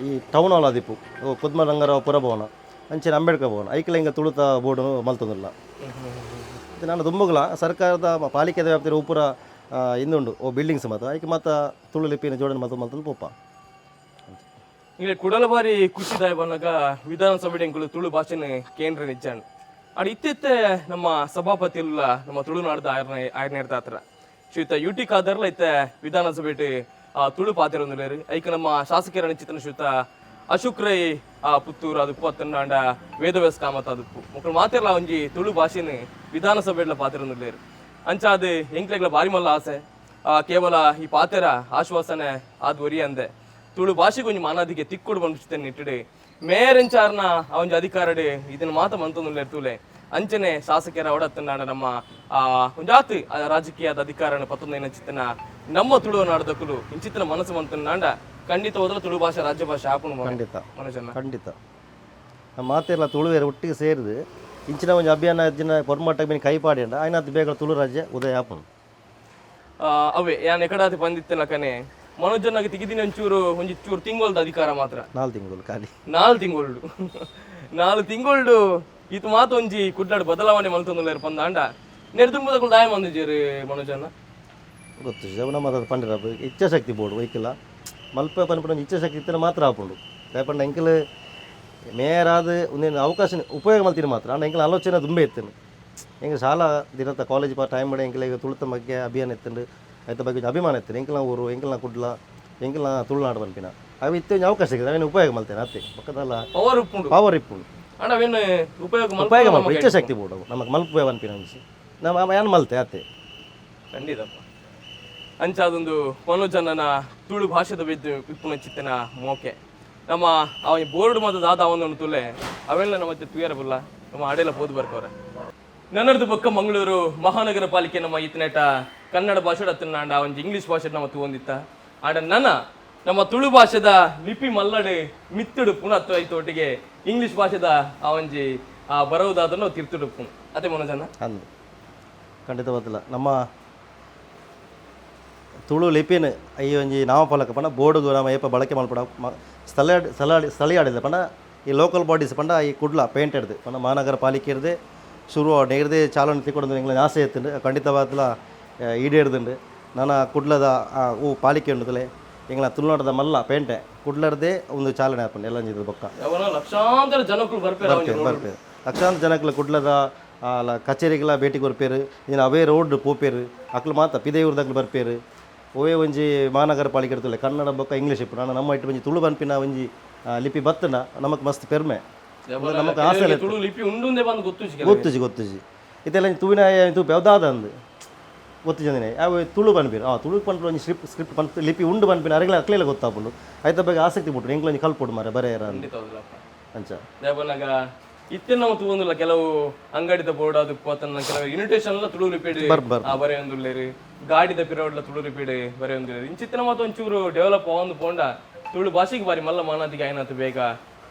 ಈ ಟೌನ್ ಹಾಲ್ ಆದಿಪ್ಪು, ಓ ಕುದ್ಮ ರಂಗರಾವ್ ಪುರಭವನ, ಅಂಚಿನ ಅಂಬೇಡ್ಕರ್ ಭವನ, ಐಕ್ಲ ಹಿಂಗ ತುಳುತ ಬೋರ್ಡ್ ಮಲ್ತೊಂದುಲ್ಲ. ಮತ್ತೆ ನಾನು ದುಂಬುಗ್ಲ ಸರ್ಕಾರದ ಪಾಲಿಕೆದ ವ್ಯಾಪ್ತಿಯ ಉಪುರ ಇಂದುಂಡು ಓ ಬಿಲ್ಡಿಂಗ್ಸ್ ಮಾತ ಐಕ್ ಮಾತ ತುಳು ಲಿಪಿನ ಜೋಡಣೆ ಮಲ್ತು ಮಲ್ತೊಂದು ಪೋಪ. ಈಗ ಕುಡಲ ಬಾರಿ ಖುಷಿದಾಯ ಬಂದಾಗ ವಿಧಾನಸಭೆ ಎಂಕುಲು ತುಳು ಭಾಷೆನ ಕೇಂದ್ರ ನಿಜ್ಜಾನ್. ಆಡ ಇತ್ತಿತ್ತೆ ನಮ್ಮ ಸಭಾಪತಿ ಇಲ್ಲ ನಮ್ಮ ತುಳುನಾಡ್ದ ಆಯರ್ನ ಆಯರ್ನೇರ್ದ ಹತ್ರ ಶ್ರೀಯುತ ಯು ಟಿ ಖಾದರ್ಲ ಇತ್ತೆ ವಿಧಾನಸಭೆ ಆ ತುಳು ಪಾತಿರೊಂದುಲ್ಲೆರ್. ಐಕ್ ನಮ್ಮ ಶಾಸಕರ ಚಿತ್ರನ ಶ್ರೀಯುತ ಅಶೋಕ್ ರೈ ಆ ಪುತ್ತೂರು ಅದು ಅತ್ತಂಡ ವೇದವ್ಯಾಸ ಕಾಮತ್ ಅದುಪ್ಪು ಮೊಕ್ಕಳು ಮಾತೆರ್ಲ ಒಂಜಿ ತುಳು ಭಾಷೆನ ವಿಧಾನಸಭೆಡ್ಲ ಪಾತಿರೊಂದುಲ್ಲೆರ್. ಅಂಚಾದ್ ಎಂಕ್ಲೆಗ್ಲ ಬಾರಿ ಮಲ್ಲ ಆಸೆ. ಕೇವಲ ಈ ಪಾತೆರ ಆಶ್ವಾಸನೆ ಆದ್ ಒರಿ ಅಂದೆ ತುಳು ಭಾಷೆಗೆ ಒಂಜಿ ಮಾನಾದಿಗೆ ತಿಕ್ಕೊಡು ಬಂದಿಸ್ತೇನೆ ನಿಟ್ಟಿಡೆ ಮೇರೆಂಚಾರ್ನ ಆ ಒಂಜಿ ಅಧಿಕಾರಡೆ ಇದನ್ನ ಮಾತ ಮಂತೊಂದುಲ್ಲೆರ್ ತೂಲೆ. ಅಂಚನೆ ಶಾಸಕರ ಒಡತ್ತನಾಡ ನಮ್ಮ ಆ ಒಂಜಾತ್ ಆ ರಾಜಕೀಯದ ಅಧಿಕಾರನ ಪತ್ತೊಂದೈನ ಚಿತ್ತನ ನಮ್ಮ ತುಳು ನಾಡದಕ್ಕಲು ಇಂಚಿತ್ತನ ಮನಸ್ಸು ಮಂತನಾಂಡ ಖಂಡಿತ ಹೋದ್ರೆ ತುಳು ಭಾಷೆ ರಾಜ್ಯ ಭಾಷೆ ಆಪುನು. ಖಂಡಿತ. ಮನುಜನ. ಖಂಡಿತ. ನಮ್ಮ ಮಾತೆಲ್ಲ ತುಳುವೆರ್ ಒಟ್ಟಿಗೆ ಸೇರಿದು ಇಂಚಿನ ಒಂಜಿ ಅಭಿಯಾನ ಅಜ್ಜಿನ ಪೊರ್ಮಾಟ ಮೀನ್ ಕೈ ಪಾಡಿಂಡ ಆಯ್ನಾತ್ ಬೇಗ ತುಳು ರಾಜ್ಯ ಉದಯ ಆಪುಂಡು. ಅವೇ ಯಾನ್ ಎಕಡಾತಿ ಬಂದಿತ್ತಲಕನೆ ಮನೋಜನ್ನಾಗ ತಿಗಿದಿನ ಒಂಚೂರು ಒಂಜಿ ಚೂರು ತಿಂಗೊಳ್ದ ಅಧಿಕಾರ ಮಾತ್ರ. 4 ತಿಂಗಳು ಖಾಲಿ. 4 ತಿಂಗೊಳ್ಡು, 4 ತಿಂಗೊಳ್ಡು ಈತ ಮಾತ ಒಂಜಿ ಕುಡ್ಲಾಡ್ ಬದಲಾವಣೆ ಮಲ್ತೊಂದುಲ್ಲೆರ್ ಪಂದಾಂಡ ನೆರ್ದುಂಬದಕುಲು ದಾಯ ಮಂದಿಜೆರ್ ಮನೋಜನ್ನ? ಗೊತ್ತು ಜವನ ಮಾತ ಪಂಡಿರ ಇಚ್ಛಾಶಕ್ತಿ ಬೋರ್ಡು ಒಯ್ಕಿಲ್ಲ ಮಲ್ಪ ಪನ್ಪುನ ಒಂಜಿ ಇಚ್ಛಾಶಕ್ತಿ ಇತ್ತನ ಮಾತ್ರ ಆಪುಂಡು. ದಾಯೆ ಎಂಕಲ್ ಮೇಯರಾದ ಒಂದೇನು ಅವಕಾಶ ಉಪಯೋಗ ಮಲ್ತಿನ ಮಾತ್ರ. ಆಂಡ ಎಂಕಲ್ ಆಲೋಚನೆ ದುಂಬೆ ಇತ್ತನು. ಎಂಕ್ ಶಾಲಾ ದಿನತ ಕಾಲೇಜ್ ಪಾ ಟೈಮ್ ಎಂಕಲ್ ಈಗ ತುಳುತ ಬಗ್ಗೆ ಅಭಿಯಾನ ಇತ್ತುಂಡು. ಐತ ಬಗ್ಗೆ ಒಂಜಿ ಅಭಿಮಾನ ಇತ್ತು. ಎಂಕಲ್ನ ಊರು, ಎಂಕಲ್ನ ಕುಡ್ಲ, ಎಂಕಲ್ನ ತುಳುನಾಡು ಪನ್ಪಿನ ಅವು ಇತ್ತೆ ಒಂಜಿ ಅವಕಾಶ ಸಿಕ್ಕಿದೆ, ಅವೇನು ಉಪಯೋಗ ಮಲ್ತೇನೆ ಅತ್ತೆ ಪಕ್ಕದಲ್ಲ. ಪವರ್ ಉಪ್ಪುಂಡು. ಪವರ್ ಇಪ್ಪುಂಡು. ಆಂಡ ಅವೇನು ಉಪಯೋಗ ಉಪಯೋಗ ಮಲ್ಪ ಇಚ್ಛಾಶಕ್ತಿ ಬೋರ್ಡು ಅವು ನಮಗೆ ಮಲ್ಪುವೆ ಪನ್ಪಿನ ಒಂಜಿ ನಮ್ಮ ಏನು ಮಲ್ತೆ ಅತ್ತೆ. ಖಂಡಿತಪ್ಪ. ಅಂಚಾದೊಂದು ಮನೋಜನ್ನನ ತುಳು ಭಾಷೆದ ಬಿದ್ದು ಇಪ್ಪುನ ಚಿತ್ತನ ಮೋಕೆ ನಮ್ಮ ಅವ ಬೋರ್ಡ್ ಮಾತ ದಾದ ಅವನೊಂದು ತುಲೆ ಅವೆಲ್ಲ ನಮ್ಮ ತುಯರ ಬುಲ್ಲ ನಮ್ಮ ಅಡೆಲ್ಲ ಪೋದು ಬರ್ಕೋರೆ. ನನ್ನರ್ದು ಬೊಕ್ಕ ಮಂಗಳೂರು ಮಹಾನಗರ ಪಾಲಿಕೆ ನಮ್ಮ ಇತ್ತನೇಟ ಕನ್ನಡ ಭಾಷೆ ಅತ್ತನಾಂಡ ಒಂಜಿ ಇಂಗ್ಲಿಷ್ ಭಾಷೆ ನಮ್ಮ ತೂವೊಂದಿತ್ತ. ಆಂಡ ನನ್ನ ನಮ್ಮ ತುಳು ಭಾಷೆದ ಲಿಪಿ ಮಲ್ಲಡು ಮಿತ್ತುಡು ಪುನಃ ಐತೊಟ್ಟಿಗೆ ಇಂಗ್ಲಿಷ್ ಭಾಷೆದ ಆ ಒಂಜಿ ಆ ಬರವುದಾದನ್ನು ತಿರ್ತುಡುಪ್ಪು ಅದೇ ಮನೋಜನ. ಅಂದು ಖಂಡಿತವಾದಿಲ್ಲ. ನಮ್ಮ ತುಳು ಲಿಪಿನ ಈ ಒಂಜಿ ನಾಮಫಲಕ ಪಂಡ ಬೋರ್ಡುಗು ನಮ್ಮ ಏಪ ಬಳಕೆ ಮಲ್ಪಡ ಸ್ಥಳ ಸ್ಥಳ ಸ್ಥಳೀಯ ಆಡಿದ ಪಂಡ ಈ ಲೋಕಲ್ ಬಾಡೀಸ್ ಪಂಡ ಈ ಕುಡ್ಲ ಪೇಂಟ್ ಹಿಡ್ದು ಪಂಡ ಮಹಾನಗರ ಪಾಲಿಕೆ ಹಿಡ್ದು ಶುರು ನೇರ್ದೇ ಚಾಲನೆ ತಿಕ್ಕೊಂಡು ಎಂಗ್ಲ ಆಸೆ ಎತ್ತುಂಡು. ಖಂಡಿತವಾದ್ಲ ಈಡೇರ್ದುಂಡು. ನನ್ನ ಕುಡ್ಲದ ಊ ಪಾಲಿಕೆ ಉಂಡುದಲೆ ಎಂಗ್ಲ ತುಳುನಾಡದ ಮಲ್ಲ ಪೇಂಟೆ ಕುಡ್ಲರ್ದೇ ಒಂದು ಚಾಲನೆ ಆಪುಂಡು ಎಲ್ಲ ಒಂಜಿ ಬೊಕ್ಕ. ಅವನ ಲಕ್ಷಾಂತರ ಜನಕ್ಕಳು ಬರ್ಪೇರು. ಬರ್ಪೇರು ಬರ್ಪೇರು, ಲಕ್ಷಾಂತರ ಜನಕ್ಲ ಕುಡ್ಲದ ಕಚೇರಿಗೆಲ್ಲ ಭೇಟಿ ಕೊರ್ಪೇರು. ಇನ್ನು ಅವೇ ರೋಡ್ ಪೋಪೇರು ಅಕ್ಲು ಮಾತ ಪಿದೆಯೂರ್ದಕ್ಲು ಬರ್ಪೇರು. ಒವೇ ಒಂಜಿ ಮಹಾನಗರ ಪಾಲಿಕೆ ಇರ್ತಲ್ಲ ಕನ್ನಡ ಬೊಕ್ಕ ಇಂಗ್ಲೀಷ್ ಇಪ್ಪು. ನಾನು ನಮ್ಮ ಇಟ್ಟು ಒಂಜಿ ತುಳು ಪನ್ಪಿನ ಒಂಜಿ ಲಿಪಿ ಬತ್ತನ ನಮಕ್ ಮಸ್ತ್ ಪೆರ್ಮೆ, ನಮಕ್ ಆಸೆ. ಕೆಲವರಿಗೆ ತುಳು ಲಿಪಿ ಉಂಡುಂದೇ ಬಂದು ಗೊತ್ತು. ಗೊತ್ತುಜಿ ಗೊತ್ತುಜಿ. ಇದೆಲ್ಲ ತುವಿನ ತೂಪೆ ಯಾವ್ದಾದ ಅಂದು ಗೊತ್ತಿಜಂದಿನಿ. ಅವು ತುಳು ಪನ್ಪಿನ ತುಳು ಪನ್ಪಿನ ಒಂಜಿ ಸ್ಕ್ರಿಪ್ಟ್ ಸ್ಕ್ರಿಪ್ಟ್ ಪನ್ಪ ಲಿಪಿ ಉಂಡು ಪನ್ಪಿನ ಅರೆಗ್ಲ ಅಕ್ಲೆಲ ಗೊತ್ತಾಪುಂಡು. ಐತ ಬಗ್ಗೆ ಆಸಕ್ತಿ ಬಿಟ್ಟು ಎಂಕ್ಲ ಒಂಜಿ ಕಲ್ಪೊಡು ಮಾರೆ ಬರೆಯರ ಅಂದ್. ಖಂಡಿತ ಹೌದಲ್ಲಪ್ಪ. ಅಂಚ. ದೇವನಾಗ ಇತ್ತೆ ನಾವು ತೂವೊಂದುಲ್ಲ ಕೆಲವು ಅಂಗಡಿದ ಬೋರ್ಡ್ ಅದು ಪೋತನ ಕೆಲವು ಇನ್ವಿಟೇಷನ್ ಎಲ್ಲ ತುಳು ಲಿಪಿಡ್ ಬರ್ ಬರ್. ಬರೆಯೊಂದುಲ್ಲೇರು, ಗಾಡಿದ ಪಿರೋಡ್ಲ ತುಳು ಲಿಪಿಡ್ ಬರೆಯೊಂದುಲ್ಲೇರು. ಇಂಚಿತ್ತಿನ ಮಾತ ಒಂಚೂರು ಡೆವಲಪ್ ಆವೊಂದು ಪೋಂಡ ತುಳು ಭಾಷೆಗೆ ಬಾರಿ ಮಲ್ಲ ಮಾನಾದಿಗೆ ಆಯ್ನಾತು ಬೇಗ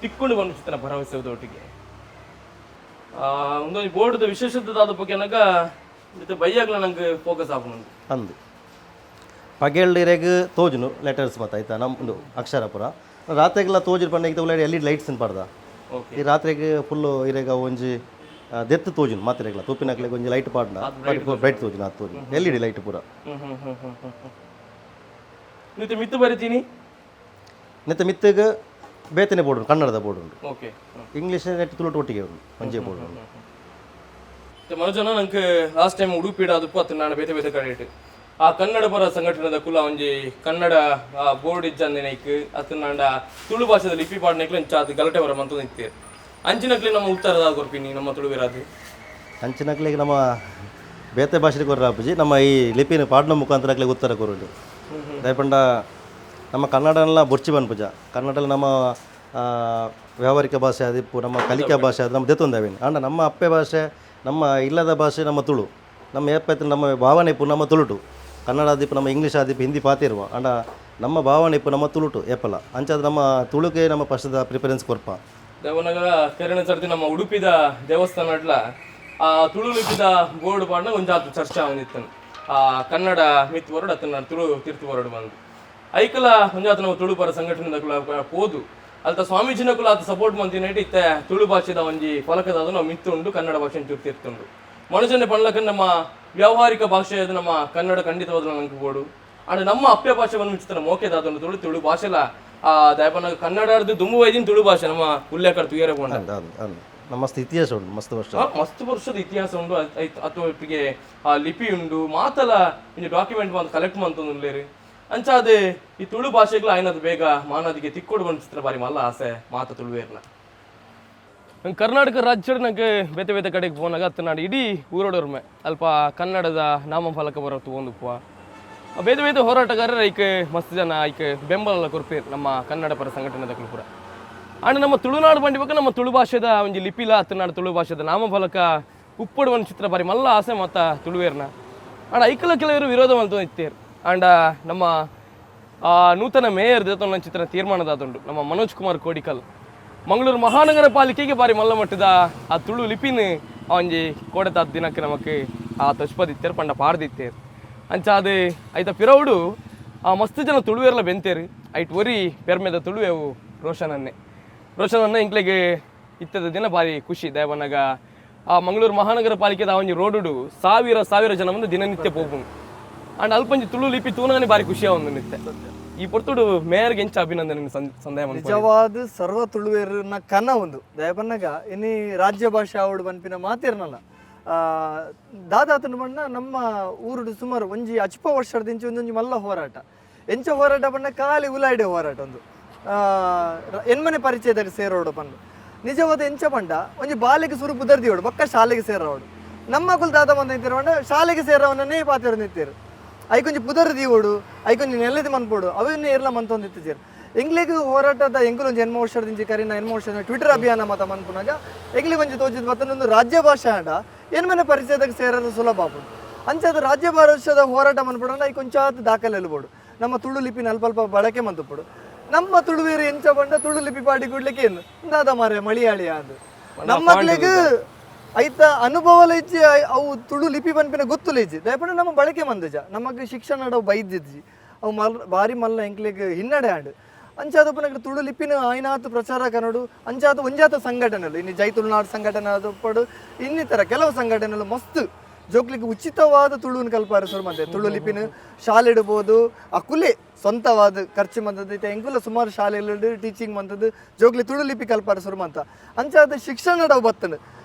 ತಿಕ್ಕೊಂಡು ಬಂದು ಭರವಸೆ ಒಟ್ಟಿಗೆ. ಒಂದೊಂದು ಬೋರ್ಡ್ದ ವಿಶೇಷತೆ ದಾದ ಬಗ್ಗೆ ಏನಕ ಇತ್ತೆ ಬೈಯಾಗ್ಲ ನಂಗೆ ಫೋಕಸ್ ಆಪುಂಡು. ಅಂದು ಪಗೆಲ್ಡಿರೆಗ್ ತೋಜುನು ಲೆಟರ್ಸ್ ಮಾತ ಆಯ್ತಾ ನಮ್ಮದು ಅಕ್ಷರ ಪೂರ. ರಾತ್ರಿಗೆಲ್ಲ ತೋಜು ಪಂಡ ಈಗ L E lights ಪಾಡ್ದ. ಈ ರಾತ್ರಿಗೆ ಫುಲ್ಲು ಇರೆಗ ಒಂಜಿ ದೆತ್ತು ತೋಜುನು ಮಾತ್ರೆಗ್ಲ ತೂಪಿನಕ್ಲೆಗ್ ಒಂಜಿ ಲೈಟ್ ಪಾಡ್ನ ಬ್ರೈಟ್ ತೋಜುನು. ಅದು ತೋಜುನು L E D light ಪೂರ. ಹ್ಮ್ ಹ್ಮ್ ಹ್ಮ್ ಹ್ಮ್ ಹ್ಮ್ ಹ್ಮ್ ಮಿತ್ತು ಮಿತ್ತು ಬರಿತೀನಿ. ನೆತ್ತ ಮಿತ್ತಗ್ ಬೇತನೆ ಬೋರ್ಡ್ ಉಂಟು, ಕನ್ನಡದ ಬೋರ್ಡ್ ಉಂಟು. ಇಂಗ್ಲೀಷ್ ನೆಟ್ ತುಳುಟು ಒಟ್ಟಿಗೆ ಉಂಟು, ಒಂಜೇ ಬೋರ್ಡ್ ಉಂಟು. ಮನೋಜನ, ನಂಗೆ ಲಾಸ್ಟ್ ಟೈಮ್ ಉಡುಪಿಡ ಅದು ಪತ್ತು ನಾನು ಬೇತೆ ಬೇತೆ ಕಡೆ ಇಟ್ಟು ಆ ಕನ್ನಡ ಪರ ಸಂಘಟನೆದ ಕುಲ ಒಂಜಿ ಕನ್ನಡ ಬೋರ್ಡ್ ಇಜ್ಜಂದಿನೈಕ್ ಅತ್ತ ನಾಂಡ ತುಳು ಭಾಷೆದ ಲಿಪಿ ಪಾಡ್ನೈಕ್ಲ ಇಂಚ ಅದು ಗಲಾಟೆ ಬರ ಮಂತ ನಿಂತೇರು. ಅಂಚಿನಕ್ಲೆ ನಮ್ಮ ಉತ್ತರದ ಕೊರ್ಪಿನಿ ನಮ್ಮ ತುಳುವಿರಾದು. ಅಂಚಿನಕ್ಲೆಗ್ ನಮ್ಮ ಬೇತೆ ಭಾಷೆಗೆ ಕೊರ್ರ ಆಪುಜಿ. ನಮ್ಮ ಈ ಲಿಪಿನ ಪಾಡ್ನ ಮುಖಾಂತರ ಅಕ್ಲೆಗ್ ಉತ್ತರ ಕೊರೊಲಿ. ದಾಯೆ ಪಂಡ ನಮ್ಮ ಕನ್ನಡನೆಲ್ಲ ಬೊರ್ಚಿ ಪನ್ಪುಜ. ಕನ್ನಡ ನಮ್ಮ ವ್ಯಾವಹಾರಿಕ ಭಾಷೆ ಆದಿಪ್ಪು, ನಮ್ಮ ಕಲಿಕಾ ಭಾಷೆ ಅದು ನಮ್ಮ ದೆತ್ತೊಂದವೇನು. ಆಂಡ ನಮ್ಮ ಅಪ್ಪೆ ಭಾಷೆ, ನಮ್ಮ ಇಲ್ಲದ ಭಾಷೆ ನಮ್ಮ ತುಳು. ನಮ್ಮ ಏಪೈತೆ ನಮ್ಮ ಭಾವನೆ ಇಪ್ಪು ನಮ್ಮ ತುಳುಟು. ಕನ್ನಡ ಆದಿಪ್ಪು, ನಮ್ಮ ಇಂಗ್ಲೀಷ್ ಆದಿಪ್ಪು, ಹಿಂದಿ ಪಾತಿರುವ. ಆಂಡ ನಮ್ಮ ಭಾವನೆ ಇಪ್ಪು ನಮ್ಮ ತುಳುಟು ಏಪಲ. ಅಂಚಾದ ನಮ್ಮ ತುಳುಕೆ ನಮ್ಮ ಫಸ್ಟ್ದ ಪ್ರಿಫರೆನ್ಸ್ ಕೊರ್ಪ. ದೇವನಗರ ಕರಿಣ ಸರ್ತಿ ನಮ್ಮ ಉಡುಪಿದ ದೇವಸ್ಥಾನ ಆ ತುಳು ಲಿಪಿದ ಬೋರ್ಡ್ ಪಾಡ್ನ ಒಂಜಾತು ಚರ್ಚೆ ಅವನಿತ್ತನು. ಆ ಕನ್ನಡ ಮಿತ್ ಬರೋಡು ಅತನ ತುಳು ತಿರ್ತು ಬರೋಡು ಬಂದು ಐಕಲ ಒಂಜಾತ ನಾವು ತುಳು ಪರ ಸಂಘಟನೆ ಪೋದು ಅಲ್ತ ಸ್ವಾಮೀಜಿನ ಕುಲ ಆತ ಸಪೋರ್ಟ್ ಮಂತಿನ ಇತ್ತೆ ತುಳು ಭಾಷೆದ ಒಂಜಿ ಫಲಕದ ನಾವು ಮಿತ್ತುಂಡು, ಕನ್ನಡ ಭಾಷೆ ಚೂರು ತಿರ್ತುಂಡು. ಮನುಷ್ಯನ ಪಣ್ಲಕ ನಮ್ಮ ವ್ಯಾವಹಾರಿಕ ಭಾಷೆ ಅದು ನಮ್ಮ ಕನ್ನಡ ಖಂಡಿತವಾದ ನಂಗೆ ಬೋಡು. ಅಂಡ್ ನಮ್ಮ ಅಪ್ಪೆ ಭಾಷೆ ಬಂದು ಮಿಚ್ಚುತ್ತಾನೆ ಮೋಕೆದಾದೊಂದು ತುಳು ತುಳು ಭಾಷೆಲ. ಆ ದಯಪನ ಕನ್ನಡ ದುಂಬು ವೈದಿನ ತುಳು ಭಾಷೆ ನಮ್ಮ ಉಲ್ಲೇಖ ತುಯರೆ ಪೋಂಡ. ಅಂದ್ ಅಂದ್ ಅಂದ್ ನಮ್ಮ ಮಸ್ತ್ ಇತಿಹಾಸ ಉಂಟು, ಮಸ್ತ್ ವರ್ಷ. ಮಸ್ತ್ ವರ್ಷದ ಇತಿಹಾಸ ಉಂಡು. ಅಥವಾ ಒಟ್ಟಿಗೆ ಆ ಲಿಪಿ ಉಂಡು ಮಾತಲ ಒಂಜಿ ಡಾಕ್ಯುಮೆಂಟ್ ಬಂದು ಕಲೆಕ್ಟ್ ಮಂತೊಂದುಲ್ಲೇರು. ಅಂಚಾದೆ ಈ ತುಳು ಭಾಷೆಗಳು ಆಯ್ನದು ಬೇಗ ಮಾನದಿಗೆ ತಿಕ್ಕೋಡು ಬಂದು ಬಾರಿ ಮಲ್ಲ ಆಸೆ ಮಾತ ತುಳುವೇರ್ನ. ನಂಗೆ ಕರ್ನಾಟಕ ರಾಜ್ಯದ ನಂಗೆ ಬೇತೆ ಬೇತೆ ಕಡೆಗೆ ಪೋನಾಗ ಅತ್ತ ನಾಡು ಇಡೀ ಊರೋಡೊರ್ಮೆ ಅಲ್ಪ ಕನ್ನಡದ ನಾಮಫಲಕ ಬರೋ ತಗೊಂಡುಪ್ಪ. ಬೇತೆ ಬೇತೆ ಹೋರಾಟಗಾರರು ಐಕ್ ಮಸ್ತ್ ಜನ ಐಕ್ ಬೆಂಬಲ ಕೊರ್ಪೇರು ನಮ್ಮ ಕನ್ನಡ ಪರ ಸಂಘಟನೆದ ಪೂರ. ಆಂಡ ನಮ್ಮ ತುಳುನಾಡು ಬಂಡಿಬೇಕು ನಮ್ಮ ತುಳು ಭಾಷೆದ ಒಂಜಿ ಲಿಪಿಲ ಅತ್ತನಾಡು ತುಳು ಭಾಷೆದ ನಾಮಫಲಕ ಉಪ್ಪಡು ಒಂದು ಚಿತ್ರ ಬಾರಿ ಮಲ್ಲ ಆಸೆ ಮತ್ತ ತುಳುವೇರ್ನ. ಆಂಡ ಐಕಲ ಕೆಲವರು ವಿರೋಧ ಮಂತು ಇತ್ತೇರು. ಆಂಡ ನಮ್ಮ ನೂತನ ಮೇಯರ್ ದೇತೊಂಡ ಚಿತ್ರ ತೀರ್ಮಾನದಾದುಂಡು. ನಮ್ಮ ಮನೋಜ್ ಕುಮಾರ್ ಕೋಡಿಕಲ್ ಮಂಗಳೂರು ಮಹಾನಗರ ಪಾಲಿಕೆಗೆ ಬಾರಿ ಮಲ್ಲ ಮಟ್ಟದ ಆ ತುಳು ಲಿಪಿನ ಒಂಜಿ ಕೋಡೆತಾದ ದಿನಕ್ಕೆ ನಮಕ್ ಆ ತಶ್ಪದಿತ್ತೇರು ಪಂಡ ಪಾಡ್ದಿತ್ತೇರು. ಅಂಚ ಅದು ಐತ ಪಿರವುಡು ಆ ಮಸ್ತ್ ಜನ ತುಳುವೇರ್ಲ ಬೆಂತೇರು. ಐಟ್ ಒರಿ ಪೆರ್ಮೆದ ತುಳುವೆವು ರೋಷನನ್ನೇ. ರೋಷನನ್ನ ಇಂಕ್ಲೆಗೆ ಇತ್ತದ ದಿನ ಭಾರಿ ಖುಷಿ. ದೇವನಗ ಆ ಮಂಗಳೂರು ಮಹಾನಗರ ಪಾಲಿಕೆದ ಆ ಒಂಜಿ ರೋಡುಡು ಸಾವಿರ ಸಾವಿರ ಜನ ಮುಂದೆ ದಿನನಿತ್ಯ ಪೋಪುಂಡು. ಅಂಡ್ ಅಲ್ಪಂಜಿ ತುಳು ಲಿಪಿ ತೂನಗನೆ ಭಾರಿ ಖುಷಿ ಒಂದು ನಿತ್ಯ. ಈ ಪೊರ್ತುಡು ಮೇಯರ್ಗೆ ಎಂಚ ಅಭಿನಂದನೆ ಸಂದೇಹ ಮನ್ಪೊಲಿ. ನಿಜವಾದ ಸರ್ವ ತುಳುವೇರ್ನ ಕನ ಒಂದು. ದಯಪನ್ನಗ ಇನಿ ರಾಜ್ಯ ಭಾಷೆ ಆವಡು ಪನ್ಪಿನ ಮಾತಿರ್ನಲ್ಲ ದಾದಾತನ ಬಣ್ಣ ನಮ್ಮ ಊರುಡು ಸುಮಾರು ಒಂಜಿ ಅಚ್ಪ ವರ್ಷದಿಂಚಿ ಒಂದೊಂಜಿ ಮಲ್ಲ ಹೋರಾಟ. ಎಂಚ ಹೋರಾಟ ಬಣ್ಣ ಖಾಲಿ ಉಲಾಯ್ಡೆ ಹೋರಾಟ ಒಂದು ಎನ್ಮನೆ ಪರಿಚಯದಾಗ ಸೇರೋಡು ಪಂಡು. ನಿಜವಾದ ಎಂಚ ಪಂಡ ಒಂಜಿ ಬಾಲೆಗೆ ಸುರು ಪುದರ್ದಿಯೋಡು ಬೊಕ್ಕ ಶಾಲೆಗೆ ಸೇರೋಡು. ನಮ್ಮ ಕುಲ್ ದಾದ ಬಂದ ನಿಂತಿರೋ ಶಾಲೆಗೆ ಸೇರವನ್ನೇ ಪಾತಿರೋ ನಿಂತಿರು. ಐಕೊಂಜಿ ಪುದರ್ ದೀವೋಡು, ಐಕೊಂಜಿ ನೆಲ್ಲದಿ ಮನ್ಪೋಡು, ಅವನ್ನ ಏರ್ಲ ಮಂತೊಂದಿತ್ತು. ಎಂಗ್ಲಿಗ್ ಹೋರಾಟದ ಎಂಕುಲು ಒಂಜಿ ಎನ್ಮ ವರ್ಷದಿಂಚಿ ಕರಿನ ಎನ್ಮ ವರ್ಷದ ಟ್ವಿಟರ್ ಅಭಿಯಾನ ಮತ ಮನ್ಪುನಾಗ ಎಂಗ್ಲಿಗ್ ಒಂಜಿ ತೋಜಿದ್ ಮತ್ತೊಂದು ರಾಜ್ಯ ಭಾಷೆ ಆಂಡ ಎನ್ಮನೆ ಪರಿಚಯದಾಗ ಸೇರೋದು ಸುಲಭ ಆಪುಂಡು. ಅಂಚಾದ ರಾಜ್ಯ ಭಾಷೆದ ಹೋರಾಟ ಮನ್ಪುಡಂಡ ಐಕೊಂಚ ದಾಖಲೆ ಎಲ್ಬೋಡು. ನಮ್ಮ ತುಳು ಲಿಪಿನ ಅಲ್ಪ ಅಲ್ಪ ಬಳಕೆ ಮಂತುಪುಡು. ನಮ್ಮ ತುಳುವೇರು ಎಂಚ ಪಂಡ ತುಳು ಲಿಪಿ ಪಾಡಿ ಕೂಡ್ಲಿಕ್ಕೆ ಏನು ದಾದ ಮಾರೆ ಮಳಿಯಾಳಿಯ ಅದು. ನಮ್ಮಕ್ಲೆಗ್ ಐತ ಅನುಭವಲ ಇಜ್ಜಿ, ಅವು ತುಳು ಲಿಪಿ ಪನ್ಪಿನ ಗೊತ್ತುಲ ಇಜ್ಜಿ. ದಯಪಂಡ ನಮ್ಮ ಬಳಕೆ ಮಂದಜ ನಮಗೆ ಶಿಕ್ಷಣ ಅವು ಬೈದಿಜ್ಜಿ, ಅವು ಮಲ್ ಬಾರಿ ಮಲ್ಲ ಎಂಕ್ಲೆಗ್ ಹಿನ್ನಡೆ ಆಂಡ್. ಅಂಚಾದ ಪುನಗ ತುಳು ಲಿಪಿನ ಆಯ್ನಾತ್ ಪ್ರಚಾರ ಕನ್ನಡು. ಅಂಚಾದ ಒಂಜಾತ ಸಂಘಟನೆಲು ಇನ್ನು ಜೈ ತುಳುನಾಡು ಸಂಘಟನೆ ಆದಪ್ಪಡು ಇನ್ನಿತರ ಕೆಲವು ಸಂಘಟನೆಲು ಮಸ್ತ್ ಜೋಕ್ಲಿಗೆ ಉಚಿತವಾದ ತುಳುವಿನ ಕಲ್ಪಾರ ಶುರು ಮಂತೆ. ತುಳು ಲಿಪಿನ ಶಾಲೆ ಇಡ್ಬೋದು, ಅಕುಲೆ ಸ್ವಂತವಾದ ಖರ್ಚು ಮಂತದ್ದು. ಇತ್ತೆ ಎಂಕುಲ ಸುಮಾರು ಶಾಲೆಯಲ್ಲಿ ಟೀಚಿಂಗ್ ಮಂತದ್ದು, ಜೋಕ್ಲಿ ತುಳು ಲಿಪಿ ಕಲ್ಪಾರ ಶುರು ಮಂತ. ಅಂಚಾದ ಶಿಕ್ಷಣ ಅವು ಬತ್ತನು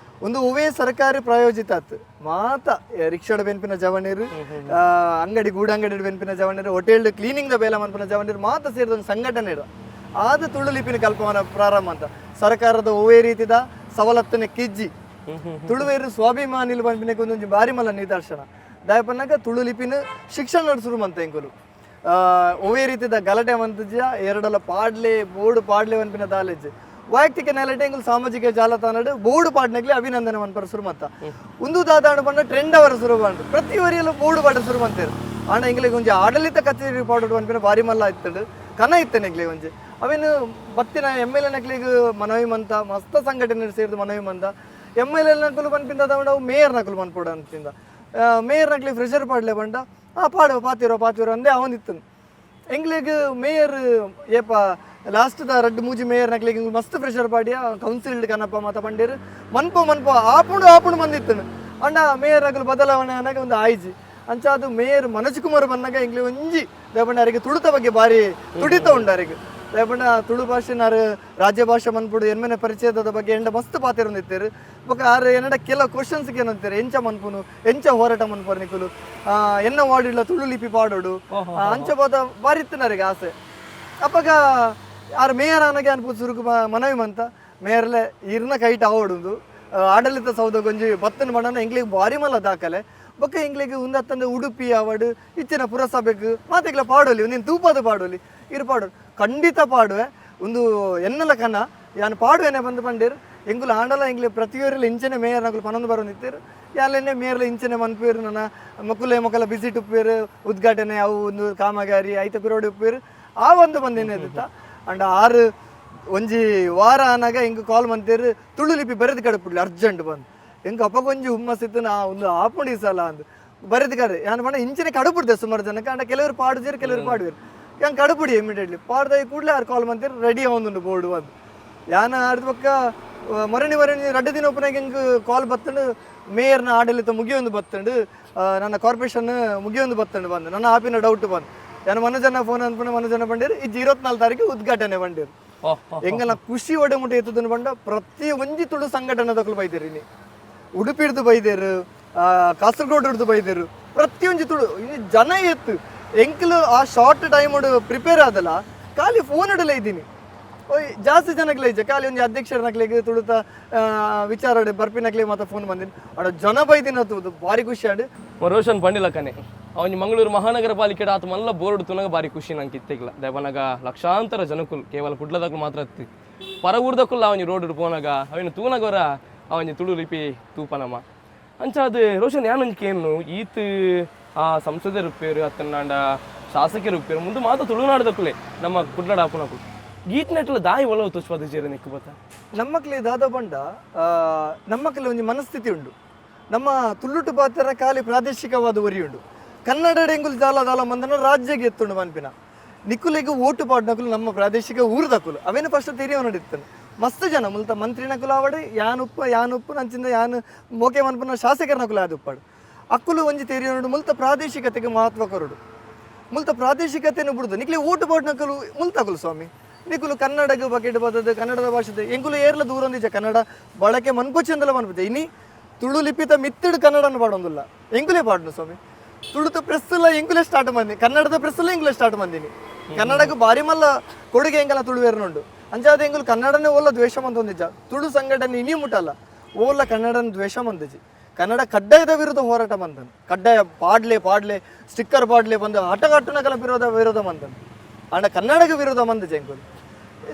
ಒಂದು ಹೂವೇ ಸರ್ಕಾರಿ ಪ್ರಾಯೋಜಿತ ಆತು. ಮಾತ ರಿಕ್ಷಾಡ ಬೆನ್ಪಿನ ಜವಣೀರು, ಅಂಗಡಿ ಗೂಡಂಗಡಿ ಬೆನ್ಪಿನ ಜವಣೀರು, hotel cleaning the ಬೇಲ ಮನ್ಪಿನ ಜವಣೀರು ಮಾತ ಸೇರಿದ ಒಂದು ಸಂಘಟನೆ ಇಡ ಆದ ತುಳು ಲಿಪಿನ ಕಲ್ಪವನ ಪ್ರಾರಂಭ ಅಂತ. ಸರ್ಕಾರದ ಹೂವೇ ರೀತಿದ ಸವಲತ್ತನೆ ಕಿಜ್ಜಿ ತುಳುವೇರು ಸ್ವಾಭಿಮಾನಿಲು ಪನ್ಪಿನಕ್ಕೆ ಒಂದೊಂಜಿ ಬಾರಿ ಮಲ್ಲ ನಿದರ್ಶನ. ದಾಯಪನ್ನಾಗ ತುಳು ಲಿಪಿನ ಶಿಕ್ಷಣ ಶುರು ಮಂತ. ಎಂಕುಲು ಒವ್ವೇ ರೀತಿದ ಗಲಾಟೆ ಮಂತಜ್ಜ, ಎರಡಲ ಪಾಡ್ಲೆ ಬೋರ್ಡ್ ಪಾಡ್ಲೆ ಪನ್ಪಿನ ದಾಲೆಜ್ಜೆ. ವೈಯಕ್ತಿಕ ನೆಲಟೆ ಎಂಕುಲು ಸಾಮಾಜಿಕ ಜಾಲತಾಣಡ್ ಬೋರ್ಡ್ ಪಾಡ್ನಕ್ಲೆ ಅಭಿನಂದನೆ ಮನ್ಪರ ಶುರು ಮಂತ. ಉಂದು ದಾದಾಂಡ ಪಂಡ ಟ್ರೆಂಡ್ ಅವರ ಶುರು ಬಂಡು ಪ್ರತಿ ವರಿಯಲ್ಲ ಬೋರ್ಡ್ ಪಾಡ ಶುರು ಮಂತೇರು. ಆಂಡ ಎಂಕ್ಲೆಗ್ ಒಂಜಿ ಆಡಳಿತ ಕಚೇರಿ ಪಾಡೋಡು ಪನ್ಪಿನ ಬಾರಿ ಮಲ್ಲ ಇತ್ತಂಡು ಕನ ಇತ್ತೇನೆ ಎಂಕ್ಲೆಗ್ ಒಂಜಿ. ಅವೇನು ಬತ್ತಿನ ಎಮ್.ಎಲ್.ಎ ನಕ್ಲೆಗ್ ಮನವಿ ಮಂತ, ಮಸ್ತ ಸಂಘಟನೆ ಸೇರಿದ ಮನವಿ ಮಂತ. ಎಮ್.ಎಲ್.ಎ ನಕುಲು ಪನ್ಪಿಂದ ಅವು ಮೇಯರ್ ನಕಲು ಮನ್ಪೋಡು ಅಂತಿಂದ. ಮೇಯರ್ ನಕ್ಲಿ ಪ್ರೆಷರ್ ಪಾಡ್ಲೆ ಪಂಡ ಆ ಪಾಡುವ ಪಾತಿರೋ ಪಾತಿರೋ ಅಂದೇ ಅವನಿತ್ತನು. ಎಂಗ್ಲೆಗ್ ಮೇಯರ್ ಏಪ ಲಾಸ್ಟ್ the ರಡ್ಡು ಮೂಜಿ ಮೇಯರ್ ನಕ್ಲೆಗ್ ಎಂಗ್ಲು ಮಸ್ತ್ ಪ್ರೆಷರ್ ಪಾಡಿಯ ಕೌನ್ಸಿಲ್ ಕನಪ್ಪ ಮಾತ ಪಂಡೇರು. ಮನ್ಪೋ ಮನ್ಪೋ ಆಪುಂಡು ಆಪುಂಡು ಬಂದಿತ್ತನು. ಅಂಡ ಮೇಯರ್ ಅಗಲು ಬದಲಾವಣೆ ಅನ್ನಾಗ ಒಂದು ಆಯ್ಜಿ. ಅಂಚ ಅದು ಮೇಯರ್ ಮನೋಜ್ ಕುಮಾರ್ ಬಂದಾಗ ಎಂಗ್ಲಿ ಒಂಜಿ ದೇಪಂಡ ಅರಿಗೆ ತುಳುತ ಬಗ್ಗೆ ಬಾರಿ ತುಡಿತ ಉಂಡು ಅರಿಗೆ. ದೇಪಂಡ ತುಳು ಭಾಷೆನಾರು ರಾಜ್ಯ ಭಾಷೆ ಮನ್ಪುಡು ಎನ್ಮೆನೆ ಪರಿಚಯದ ಬಗ್ಗೆ ಎಂಡ ಮಸ್ತ್ ಪಾತಿರೊಂದಿತ್ತೇರು. ಬೊಕ ಆರು ಎನ್ನಡ ಕೆಲವು ಕ್ವಶನ್ಸ್ ಏನಂತಾರೆ, ಎಂಚ ಮನ್ಪುನು, ಎಂಚ ಹೋರಾಟ ಮನ್ಪುರು ನಿಕುಲು, ಎನ್ನ ವಾರ್ಡಿಲ್ಲ ತುಳು ಲಿಪಿ ಪಾಡೋಡು, ಅಂಚ ಬೋದ ಬಾರಿ ಇತ್ತಿನರಿಗೆ ಆಸೆ. ಅಪ್ಪಗ ಆರು ಮೇಯರ್ ಆನಗೆ ಅನ್ಪು ಸುರುಕು ಮನವಿ ಮಂತ. ಮೇಯರ್ಲೆ ಇರ್ನ ಕೈಟ್ ಆವಡುಂದು ಆಡಳಿತ ಸೌಧ ಗೊಂಜಿ ಬತ್ತನ ಬಣ್ಣನ ಎಂಗ್ಲಿಗೆ ಬಾರಿ ಮಲ್ಲ ದಾಖಲೆ. ಬೊಕ್ಕ ಎಂಗ್ಲಿಗೆ ಉಂದತ್ತಂದೆ ಉಡುಪಿ ಆವಡು ಇಚ್ಚಿನ ಪುರಸಭೆಗೆ ಮಾತೆಗ್ಲ ಪಾಡೋಲಿ, ಒಂದಿನ ತೂಪದ ಪಾಡೋಲಿ ಇರು ಪಾಡೋಲಿ ಖಂಡಿತ ಪಾಡುವೆ, ಒಂದು ಎನ್ನಲ ಕನ ಯಾನ್ ಪಾಡುವೆನೆ ಬಂದು ಪಂಡೇರು. ಎಂಗುಲು ಆಂಡಲ ಎಂಗ್ಲಿ ಪ್ರತಿಯೊರಿಲ ಇಂಚನೆ ಮೇಯರ್ ನಕುಲು ಪನೊಂದು ಬರೋನಿತ್ತೇರು. ಯಾಲೆನೆ ಮೇಯರ್ಲ ಇಂಚನೆ ಮನ್ಪೇರು, ನನ್ನ ಮಕ್ಕಳೇ ಮೊಕಲ ಬಿಸಿಟ್ ಉಪ್ಪೇರು, ಉದ್ಘಾಟನೆ ಅವು ಒಂದು ಕಾಮಗಾರಿ ಐತ ಪಿರೋಡಿ ಉಪ್ಪೇರು. ಆ ಒಂದು ಬಂದೇನೆ ಅಂಡ ಆರು ಒಂಜಿ ವಾರ ಆನಾಗ ಎಂಕ್ ಕಾಲ್ ಮಂತೇರು, ತುಳು ಲಿಪಿ ಬರೆದು ಕಡಪುಡ್ಲಿ ಅರ್ಜೆಂಟ್ ಬಂದು. ಎಂಕ್ ಅಪ್ಪಗೊಂಜಿ ಹುಮ್ಮಸ್ಸಿತ್ತು, ನಾ ಒಂದು ಆಪುಂಡು ಈ ಸಲ ಅಂದು. ಬರೆದು ಕಡೆ ಯಾನ್ ಪಂಡ ಇಂಚಿನ ಕಡುಪುಡ್ದೆ ಸುಮಾರು ಜನಕ್ಕೆ. ಅಂಡ ಕೆಲವರು ಪಾಡುಜೇರು, ಕೆಲವರು ಪಾಡುವೇರು. ಯಾನ್ ಕಡುಪುಡಿ ಇಮಿಡಿಯೇಟ್ಲಿ ಪಾಡ್ದಾಯಿ ಕೂಡಲೇ ಆರು ಕಾಲ್ ಮಂತೇರು, ರೆಡಿ ಆವೊಂದುಂಡು ಬೋರ್ಡ್ ಬಂದು. ಯಾನ ಅರ್ಧ ಪಕ್ಕ ಮರಣಿ ಮರಣಿ ರಡ್ಡು ದಿನ ಒಪ್ಪನಾಗ ಎಂಕ್ ಕಾಲ್ ಬತ್ತಂಡು, ಮೇಯರ್ನ ಆಡಳಿತ ಮುಗಿಯೊಂದು ಬತ್ತಂಡು, ನನ್ನ ಕಾರ್ಪೊರೇಷನ್ ಮುಗಿಯೊಂದು ಬತ್ತಂಡು ಬಂದು. ನನ್ನ ಆಪಿನ ಡೌಟ್ ಬಂದು ಯಾನ ಮನೋಜನ ಫೋನ್ ಅನ್ಪುನ. ಮನೋಜನ ಬಂಡೇರು ಈ 24 ತಾರೀಕು ಉದ್ಘಾಟನೆ ಬಂಡೇರು. ಎಂಗಲ ಖುಷಿ ಒಡೆ ಮುಟ್ಟ ಎತ್ತದನ್ನು ಬಂಡ. ಪ್ರತಿ ಒಂಜಿ ತುಳು ಸಂಘಟನೆ ದಕ್ಕಲು ಬೈದೇರು. ಇನಿ ಉಡುಪಿ ಹಿಡ್ದು ಬೈದೇರು, ಕಾಸರಗೋಡು ಹಿಡ್ದು ಬೈದೇರು, ಪ್ರತಿಯೊಂಜಿ ತುಳು ಇನಿ ಜನ ಎತ್ತು. ಎಂಕಲು ಆ short time prepare ಆದಲ್ಲ, ಖಾಲಿ ಫೋನ್ ಇಡಲೇ ಇದ್ದೀನಿ. ಓಯ್ ಜಾಸ್ತಿ ಜನಕ್ಲೆ ಇಜ್ಜೆ, ಖಾಲಿ ಒಂಜಿ ಅಧ್ಯಕ್ಷರ ನಕ್ಲೆಗ್ ತುಳುತ ವಿಚಾರ ಬರ್ಪಿನಕ್ಲೆ ಮಾತ ಫೋನ್ ಬಂದಿನಿ. ಅಡ ಜನ ಬೈದಿನ ತೂದು ಭಾರಿ ಖುಷಿ ಆಂಡ್. ರೋಷನ್ ಪಂಡಿಲಕ್ಕನೆ ಅವನ ಮಂಗಳೂರು ಮಹಾನಗರ ಪಾಲಿಕೆ ಆತ ಮಲ್ಲ ಬೋರ್ಡ್ ತುನಗ ಬಾರಿ ಖುಷಿ ನಂಗೆ ಇತ್ತೆಗ್ಲ. ದೇವನಾಗ ಲಕ್ಷಾಂತರ ಜನಕುಲ್ ಕೇವಲ ಕುಡ್ಲದಕ್ಕೂ ಮಾತ್ರ ಅತ್ತಿ ಪರ ಊರ್ದಕ್ಕುಲ್ಲ ಅವನಿ ರೋಡ್ ಪೋನಾಗ ಅವನ ತೂನಗವರ ಅವನಿ ತುಳು ಲಿಪಿ ತೂಪನಮ್ಮ. ಅಂಚ ಅದು ರೋಷನ್ ಯಾನೊಂಜಿ ಕೇನು, ಈತ್ ಆ ಸಂಸದರ ಉಪ್ಪೇರು ಅತ್ತನಾಂಡ ಶಾಸಕರು ಉಪ್ಪೇರು ಮುಂದೆ ಮಾತ್ರ ತುಳುನಾಡದಕ್ಕುಲೆ ನಮ್ಮ ಕುಡ್ಲಡ ಹಾಪುನಕು ಗೀತ್ ನೆಟ್ಲ ದಾಯಿ ಒಲವು ತುಷ್ಪದ ಜೇರ ನಿಕ್ಕು ಬತ್ತ. ನಮ್ಮಕ್ಲಿ ದಾದ ಬಂಡ ನಮ್ಮಕ್ಲಿ ಒಂಜಿ ಮನಸ್ಥಿತಿ ಉಂಡು. ನಮ್ಮ ತುಳ್ಳುಟು ಪಾತ್ರ ಖಾಲಿ ಪ್ರಾದೇಶಿಕವಾದ ಒರಿ ಉಂಡು. ಕನ್ನಡ ಎಂಗುಲ್ ದಾಲ ದಾಲ ಮಂದನ ರಾಜ್ಯಗೆ ಎತ್ತುಂಡು ಮನ್ಪಿನ. ನಿಕ್ಕುಲಿಗೆ ಓಟು ಪಾಡ್ನಕುಲು ನಮ್ಮ ಪ್ರಾದೇಶಿಕ ಊರ್ದಕುಲು, ಅವೇನು ಫಸ್ಟ್ ತೆರಿಯೋ ನಡಿತ್ತನು. ಮಸ್ತ್ ಜನ ಮುಲ್ತ ಮಂತ್ರಿ ನಕುಲು ಆವಡು, ಯಾನ್ ಉಪ್ಪ ಯಾನ್ ಉಪ್ಪು ನಂಚಿಂದ ಯಾನ್ ಮೋಕೆ ಮನ್ಪುನ ಶಾಸಕರ ನಕುಲು ಆದ ಉಪ್ಪಾಡು. ಅಕ್ಕುಲು ಒಂಜಿ ತೆರಿಯೋನುಡು ಮುಲ್ತ ಪ್ರಾದೇಶಿಕತೆಗೆ ಮಹತ್ವ ಕೊರಡು. ಮುಲ್ತ ಪ್ರಾದೇಶಿಕತೆಯನ್ನು ಬಿಡುದು ನಿಕ್ಲೆ ಓಟು ಪಾಡ್ನಕುಲು ಮುಲ್ತಾಕುಲು ಸ್ವಾಮಿ. ನಿಕುಲು ಕನ್ನಡಕ್ಕೆ ಬಕೆಟ್ ಬರ್ತದೆ, ಕನ್ನಡದ ಭಾಷೆ ಎಂಕುಲು ಏರ್ಲ ದೂರ ಒಂದಿಜ. ಕನ್ನಡ ಬಳಕೆ ಮನ್ಪುಚೆಂದಲ ಮನ್ಪುಚೆ. ಇನಿ ತುಳು ಲಿಪಿತ ಮಿತ್ತಿಡು ಕನ್ನಡನ ಪಾಡೊಂದಿಲ್ಲ, ಎಂಕುಲೇ ಪಾಡ್ನು ಸ್ವಾಮಿ. ತುಳುತ ಪ್ರೆಸ್ ಎಲ್ಲ ಎಂಕುಲೇ ಸ್ಟಾರ್ಟ್ ಮಂದಿ, ಕನ್ನಡದ ಪ್ರೆಸ್ ಎಲ್ಲ ಎಂಕುಲೇ ಸ್ಟಾರ್ಟ್ ಮಂದಿನಿ. ಕನ್ನಡಕ್ಕೆ ಬಾರಿ ಮಲ್ಲ ಕೊಡುಗೆ ಎಂಕಲ ತುಳುವೇರ್ನುಂಡು. ಅಂಚಾದ ಎಂಕುಲು ಕನ್ನಡನೇ ಓಲ್ಲ ದ್ವೇಷ ಮಂತೊಂದಿಜ್ಜ. ತುಳು ಸಂಘಟನೆ ಇನಿ ಮುಟ್ಟಲ್ಲ ಓಲ್ಲ ಕನ್ನಡನ ದ್ವೇಷ ಮಂದಿಜಿ. ಕನ್ನಡ ಕಡ್ಡಾಯದ ವಿರುದ್ಧ ಹೋರಾಟ ಮಂದನು. ಕಡ್ಡಾಯ ಪಾಡ್ಲೆ ಪಾಡ್ಲೆ ಸ್ಟಿಕ್ಕರ್ ಪಾಡ್ಲೆ ಬಂದು ಹಟಗಟ್ಟುನಕಲ ವಿರೋಧ ವಿರೋಧ ಮಂದನು. ಅಂಡ ಕನ್ನಡಕ್ಕೆ ವಿರೋಧ ಮಂದಿಜ ಎಂಕುಲು.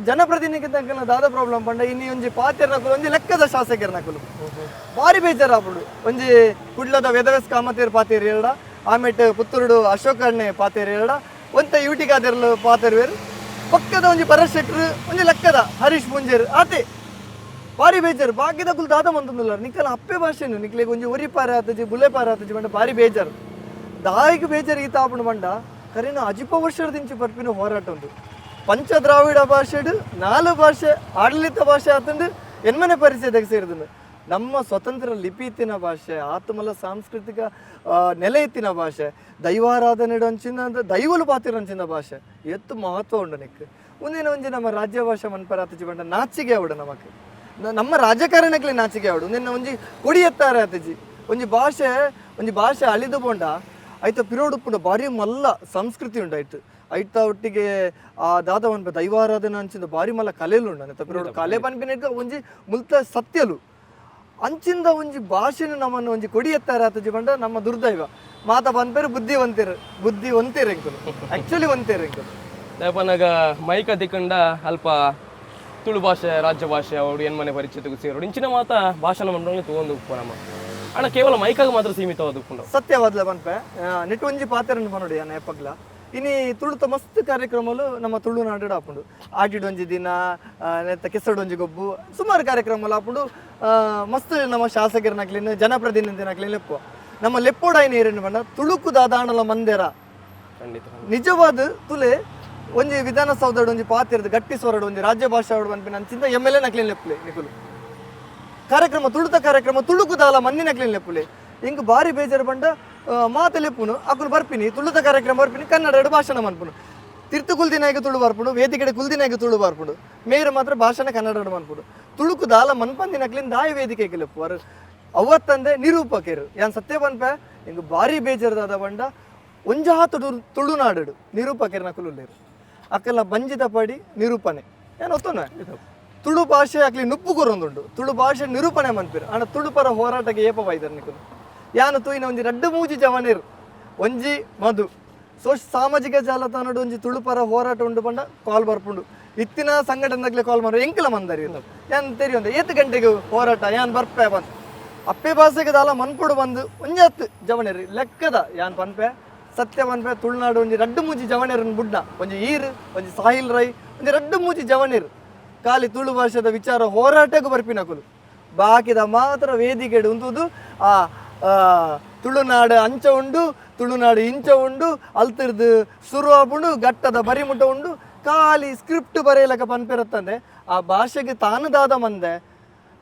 ಜನಪ್ರತಿನಿಧಿ ದಾದ ಪ್ರಾಬ್ಲಮ್ ಪಂಡ ಇನಿ ಒಂಜಿ ಪಾತೆರ್ನಕುಲು ಒಂಜಿ ಲೆಕ್ಕದ ಶಾಸಕರ್ನಕುಲು ಭಾರಿ ಬೇಜಾರಾಪುಂಡು. ಒಂಜಿ ಕುಡ್ಲದ ವೇದವ್ಯಾಸ ಕಾಮತೇರ್ ಪಾತೇರ್ ಎರಡ, ಆಮೇಟ್ ಪುತ್ತೂರುಡು ಅಶೋಕ್ ಅಣ್ಣೆ ಪಾತೇರ್ ಎರಡ, ಒಂತ ಯುಟಿಗಾದೆರ್ಲು ಪಾತೇರ್ವೇರು, ಪಕ್ಕದ ಒಂಜಿ ಭರತ್ ಶೆಟ್ರು, ಒಂಜಿ ಲೆಕ್ಕದ ಹರೀಶ್ ಪೂಂಜೇರು ಆತೆ. ಬಾರಿ ಬೇಜಾರು. ಬಾಕಿದಕುಲು ದಾದ ಮಂತೊಂದುಲ್ಲೆರ್ ನಿಕಲ ಅಪ್ಪೆ ಭಾಷೆನು ನಿಕ್ಲೆಗ್ ಒಂಜಿ ಒರಿ ಪಾರೆ ಆತಜಿ, ಬುಲೆ ಪಾರೆ ಆತಜಿ ಪಂಡ ಬಾರಿ ಬೇಜಾರು. ದಾಯಿಗ್ ಬೇಜಾರು ಈತ ಆಪುಂಡು ಪಂಡ ಕರಿನ ಅಜಿಪ ವರ್ಷದಿಂಚಿ ಬರ್ಪಿನ ಹೋರಾಟ ಉಂದು. ಪಂಚ ದ್ರಾವಿಡ ಭಾಷೆಡ್ 4 ಭಾಷೆ ಆಡಳಿತ ಭಾಷೆ ಆತಂದು ಎನ್ಮನೆ ಪರಿಚಯದಾಗ ಸೇರಿದುಂಡು. ನಮ್ಮ ಸ್ವತಂತ್ರ ಲಿಪಿ ಇತ್ತಿನ ಭಾಷೆ, ಆತ್ಮಲ ಸಾಂಸ್ಕೃತಿಕ ನೆಲೆ ಇತ್ತಿನ ಭಾಷೆ, ದೈವಾರಾಧನೆ ಅಂಚಿನ ದೈವಲು ಪಾತಿರಂಚಿನ ಭಾಷೆ ಎತ್ತು ಮಹತ್ವ ಉಂಡು ನಿಕ್. ಮುಂದಿನ ಒಂಜಿ ನಮ್ಮ ರಾಜ್ಯ ಭಾಷೆ ಮನ್ಪರ ಆತಜಿ ಪಂಡ ನಾಚಿಗೆ ಅವಡು ನಮಕ್. ನಮ್ಮ ರಾಜಕಾರಣಕ್ಕೆ ನಾಚಿಕೆ ಅವಡು. ನಿನ್ನ ಒಂಜಿ ಕೊಡಿ ಎತ್ತಾರೆ ಆತಜಿ. ಒಂಜಿ ಭಾಷೆ, ಒಂಜಿ ಭಾಷೆ ಅಳಿದು ಪೋಂಡ ಐತ ಪಿರೋಡುಪ್ಪುಂಡ ಭಾರಿ ಮಲ್ಲ ಸಂಸ್ಕೃತಿ ಉಂಡು ಐಟ್. ಐತ ಒಟ್ಟಿಗೆ ಆ ದಾದ ಪನ್ಪ ದೈವಾರಾಧನೆ ಅಂಚಿನ ಭಾರಿ ಮಲ್ಲ ಕಲೆಲು ಉಂಡು. ಐತ ಪಿರೋಡು ಕಲೆ ಪನ್ಪಿನ ಒಂಜಿ ಮುಲ್ತ ಸತ್ಯಲು ಅಂಚಿಂದ ಒಂಜಿ ಭಾಷೆನ ನಮ್ಮನ್ನು ಒಂಜಿ ಕೊಡಿ ಎತ್ತಾರೆ ಆತಜಿ ಪಂಡ ನಮ್ಮ ದುರ್ದೈವ. ಮಾತ ಪನ್ಪೇರು ಬುದ್ಧಿವಂತರು, ಬುದ್ಧಿವಂತರು ಎಂಕುಲು, ಆಕ್ಚುಲಿ ವಂತೇರು ಎಂಕುಲು. ದಾಯಪನಗ ಮೈಕ ತಿಕ್ಕಂಡ ಅಲ್ಪ ತುಳು ಭಾಷೆ ರಾಜ್ಯ ಭಾಷೆ ಅವರು ಎನ್ಮನೆ ಪರಿಚಿತకు ಸೇರೋಡು ಇಂಚಿನ ಮಾತ ಭಾಷಣ ಮಂಡಳಿ ತಗೊಂಡು ಉಪ್ಪು ನಮ್ಮ ಅಣ್ಣ ಕೇವಲ ಮೈಕಾಗ ಮಾತ್ರ ಸೀಮಿತವಾದ ಉಪ್ಪುಂಡು. ಸತ್ಯವಾದ್ಲ ಪನ್ಪೆ ನೆಟ್ ಒಂಜಿ ಪಾತೆರನ್ನು ಪನೊಡು ಯಾನ್ ಎಪ್ಪಗ್ಲ. ಇನಿ ತುಳುತ ಮಸ್ತ್ ಕಾರ್ಯಕ್ರಮಲು ನಮ್ಮ ತುಳುನಾಡು ಆಪುಂಡು. ಆಟಿಡ್ ಒಂಜಿ ದಿನ, ನೆತ್ತ ಕೆಸಡು ಒಂಜಿ ಗೊಬ್ಬು, ಸುಮಾರು ಕಾರ್ಯಕ್ರಮಲು ಆಪುಂಡು. ಮಸ್ತ್ ನಮ್ಮ ಶಾಸಕರನಕ್ಲಿನ ಜನಪ್ರತಿನಿಧಿನಕ್ಲಿನ ಲೆಪ್ಪು. ನಮ್ಮ ಲೆಪ್ಪೋಡಾಯಿನ ಏರೇನು ಪಂಡ ತುಳುಕು ದಾದಾಣಲ ಮಂದಿರ. ಖಂಡಿತ. ನಿಜವಾದ ತುಲೆ ಒಂಜಿ ವಿಧಾನಸೌಧಡ್ ಒಂಜಿ ಪಾತೆರ್ದು ಗಟ್ಟಿ ಸ್ವರಡು ಒಂಜಿ ರಾಜ್ಯ ಭಾಷೆ ಪನ್ಪಿನ ಅಂಚಿಂದ M L A ನಕ್ಲಿನ ಲೆಪ್ಪುಲೆ ನಿಕುಲು. ಕಾರ್ಯಕ್ರಮ ತುಳುತ ಕಾರ್ಯಕ್ರಮ ತುಳುಕು ದಾಲ ಮಂದಿನ ಕ್ಲೀನ್ ಲೆಪ್ಪುಲೆ. ಇಂಕ್ ಬಾರಿ ಬೇಜಾರು ಪಂಡ ಮಾತ ಲೆಪ್ಪುನು ಅಕುಲು ಬರ್ಪಿನಿ, ತುಳುತ ಕಾರ್ಯಕ್ರಮ ಬರ್ಪಿನಿ, ಕನ್ನಡ ಎರಡು ಭಾಷಣ ಮನ್ಪುನು. ತಿರ್ತು ಕುಲ್ದಿನಾಗ ತುಳು ಬರ್ಪುಂಡು, ವೇದಿಕೆಡೆ ಕುಲ್ದಿನಾಗ ತುಳು ಬರ್ಪುಂಡು, ಮೇರು ಮಾತ್ರ ಭಾಷಣ ಕನ್ನಡ ಮನ್ಪುಂಡು. ತುಳುಕು ದಾಲ ಮನ್ಪಂದಿನ ಕ್ಲೀನ್ ದಾಯ ವೇದಿಕೆ ಲೆಪ್ಪು ಅವತ್ತಂದೆ ನಿರೂಪಕರು. ಯಾನ್ ಸತ್ಯ ಪನ್ಪೆ, ಇಂಕ್ ಬಾರಿ ಬೇಜಾರ್ದಾದ ಪಂಡ ಒಂಜಾತು ತುಳುನಾಡು ನಿರೂಪಕರು ನಕುಲುಲ್ಲೇರು. ಅಕ್ಕಲ ಬಂಜಿದ ಪಡಿ ನಿರೂಪಣೆ ಏನು ಒತ್ತೊಂದು ತುಳು ಭಾಷೆ ಅಕ್ಲಿ ನುಪ್ಪು ಕೊರೊಂದುಂಡು. ತುಳು ಭಾಷೆ ನಿರೂಪಣೆ ಮನ್ಪಿರು. ಆಂಡ ತುಳು ಪರ ಹೋರಾಟಕ್ಕೆ ಏಪ ಬೈದರ್ ನಿಕುಲು? ಯಾನು ತೂಯಿನ ಒಂಜಿ ರಡ್ಡು ಮೂಜಿ ಜವನೇರು, ಒಂಜಿ ಮಧು ಸೊ ಸಾಮಾಜಿಕ ಜಾಲತಾಣಡ್ ಒಂಜಿ ತುಳು ಪರ ಹೋರಾಟ ಉಂಡು ಪಂಡ ಕಾಲ್ ಬರ್ಪುಂಡು. ಇತ್ತಿನ ಸಂಘಟನೆದಾಗ್ಲೆ ಕಾಲ್ ಮಾಡು ಎಂಕಲ ಮಂದರಿ ಯಾನ್ ತೆರಿಯೊಂದು ಏತ್ ಗಂಟೆಗೆ ಹೋರಾಟ ಯಾನ್ ಬರ್ಪೆ ಬಂದು ಅಪ್ಪೆ ಭಾಷೆಗೆ ದಾಲ ಮನ್ಪುಡು ಬಂದು ಒಂಜತ್ತು ಜವನೇರು ಲೆಕ್ಕದ. ಯಾನ್ ಪನ್ಪೆ ಸತ್ಯ ಪನ್ಪೆ, ತುಳುನಾಡು ಒಂಜಿ ರಡ್ಡು ಮೂಜಿ ಜವನೇರನ್ ಬುಡ್ಡ, ಒಂಜಿ ಈರ್, ಒಂಜಿ ಸಾಹಿಲ್ ರೈ, ಒಂಜಿ ರಡ್ಡು ಮೂಜಿ ಜವನೇರು ಖಾಲಿ ತುಳು ಭಾಷೆದ ವಿಚಾರ ಹೋರಾಟಕ್ಕೂ ಬರ್ಪಿನಕುಲು. ಬಾಕಿದ ಮಾತ್ರ ವೇದಿಕೆಡು ಉಂತುದು ಆ ಆ, ತುಳುನಾಡು ಅಂಚ ಉಂಡು, ತುಳುನಾಡು ಇಂಚ ಉಂಡು, ಅಲ್ತಿರ್ದು ಸುರು ಆಪುಂಡು, ಗಟ್ಟದ ಬರಿಮುಟ್ಟ ಉಂಡು, ಖಾಲಿ ಸ್ಕ್ರಿಪ್ಟ್ ಬರೆಯಲಕ ಪನ್ಪಿರತ್ತಂದೆ ಆ ಭಾಷೆಗೆ ತಾನು ದಾದ ಮಂದೆ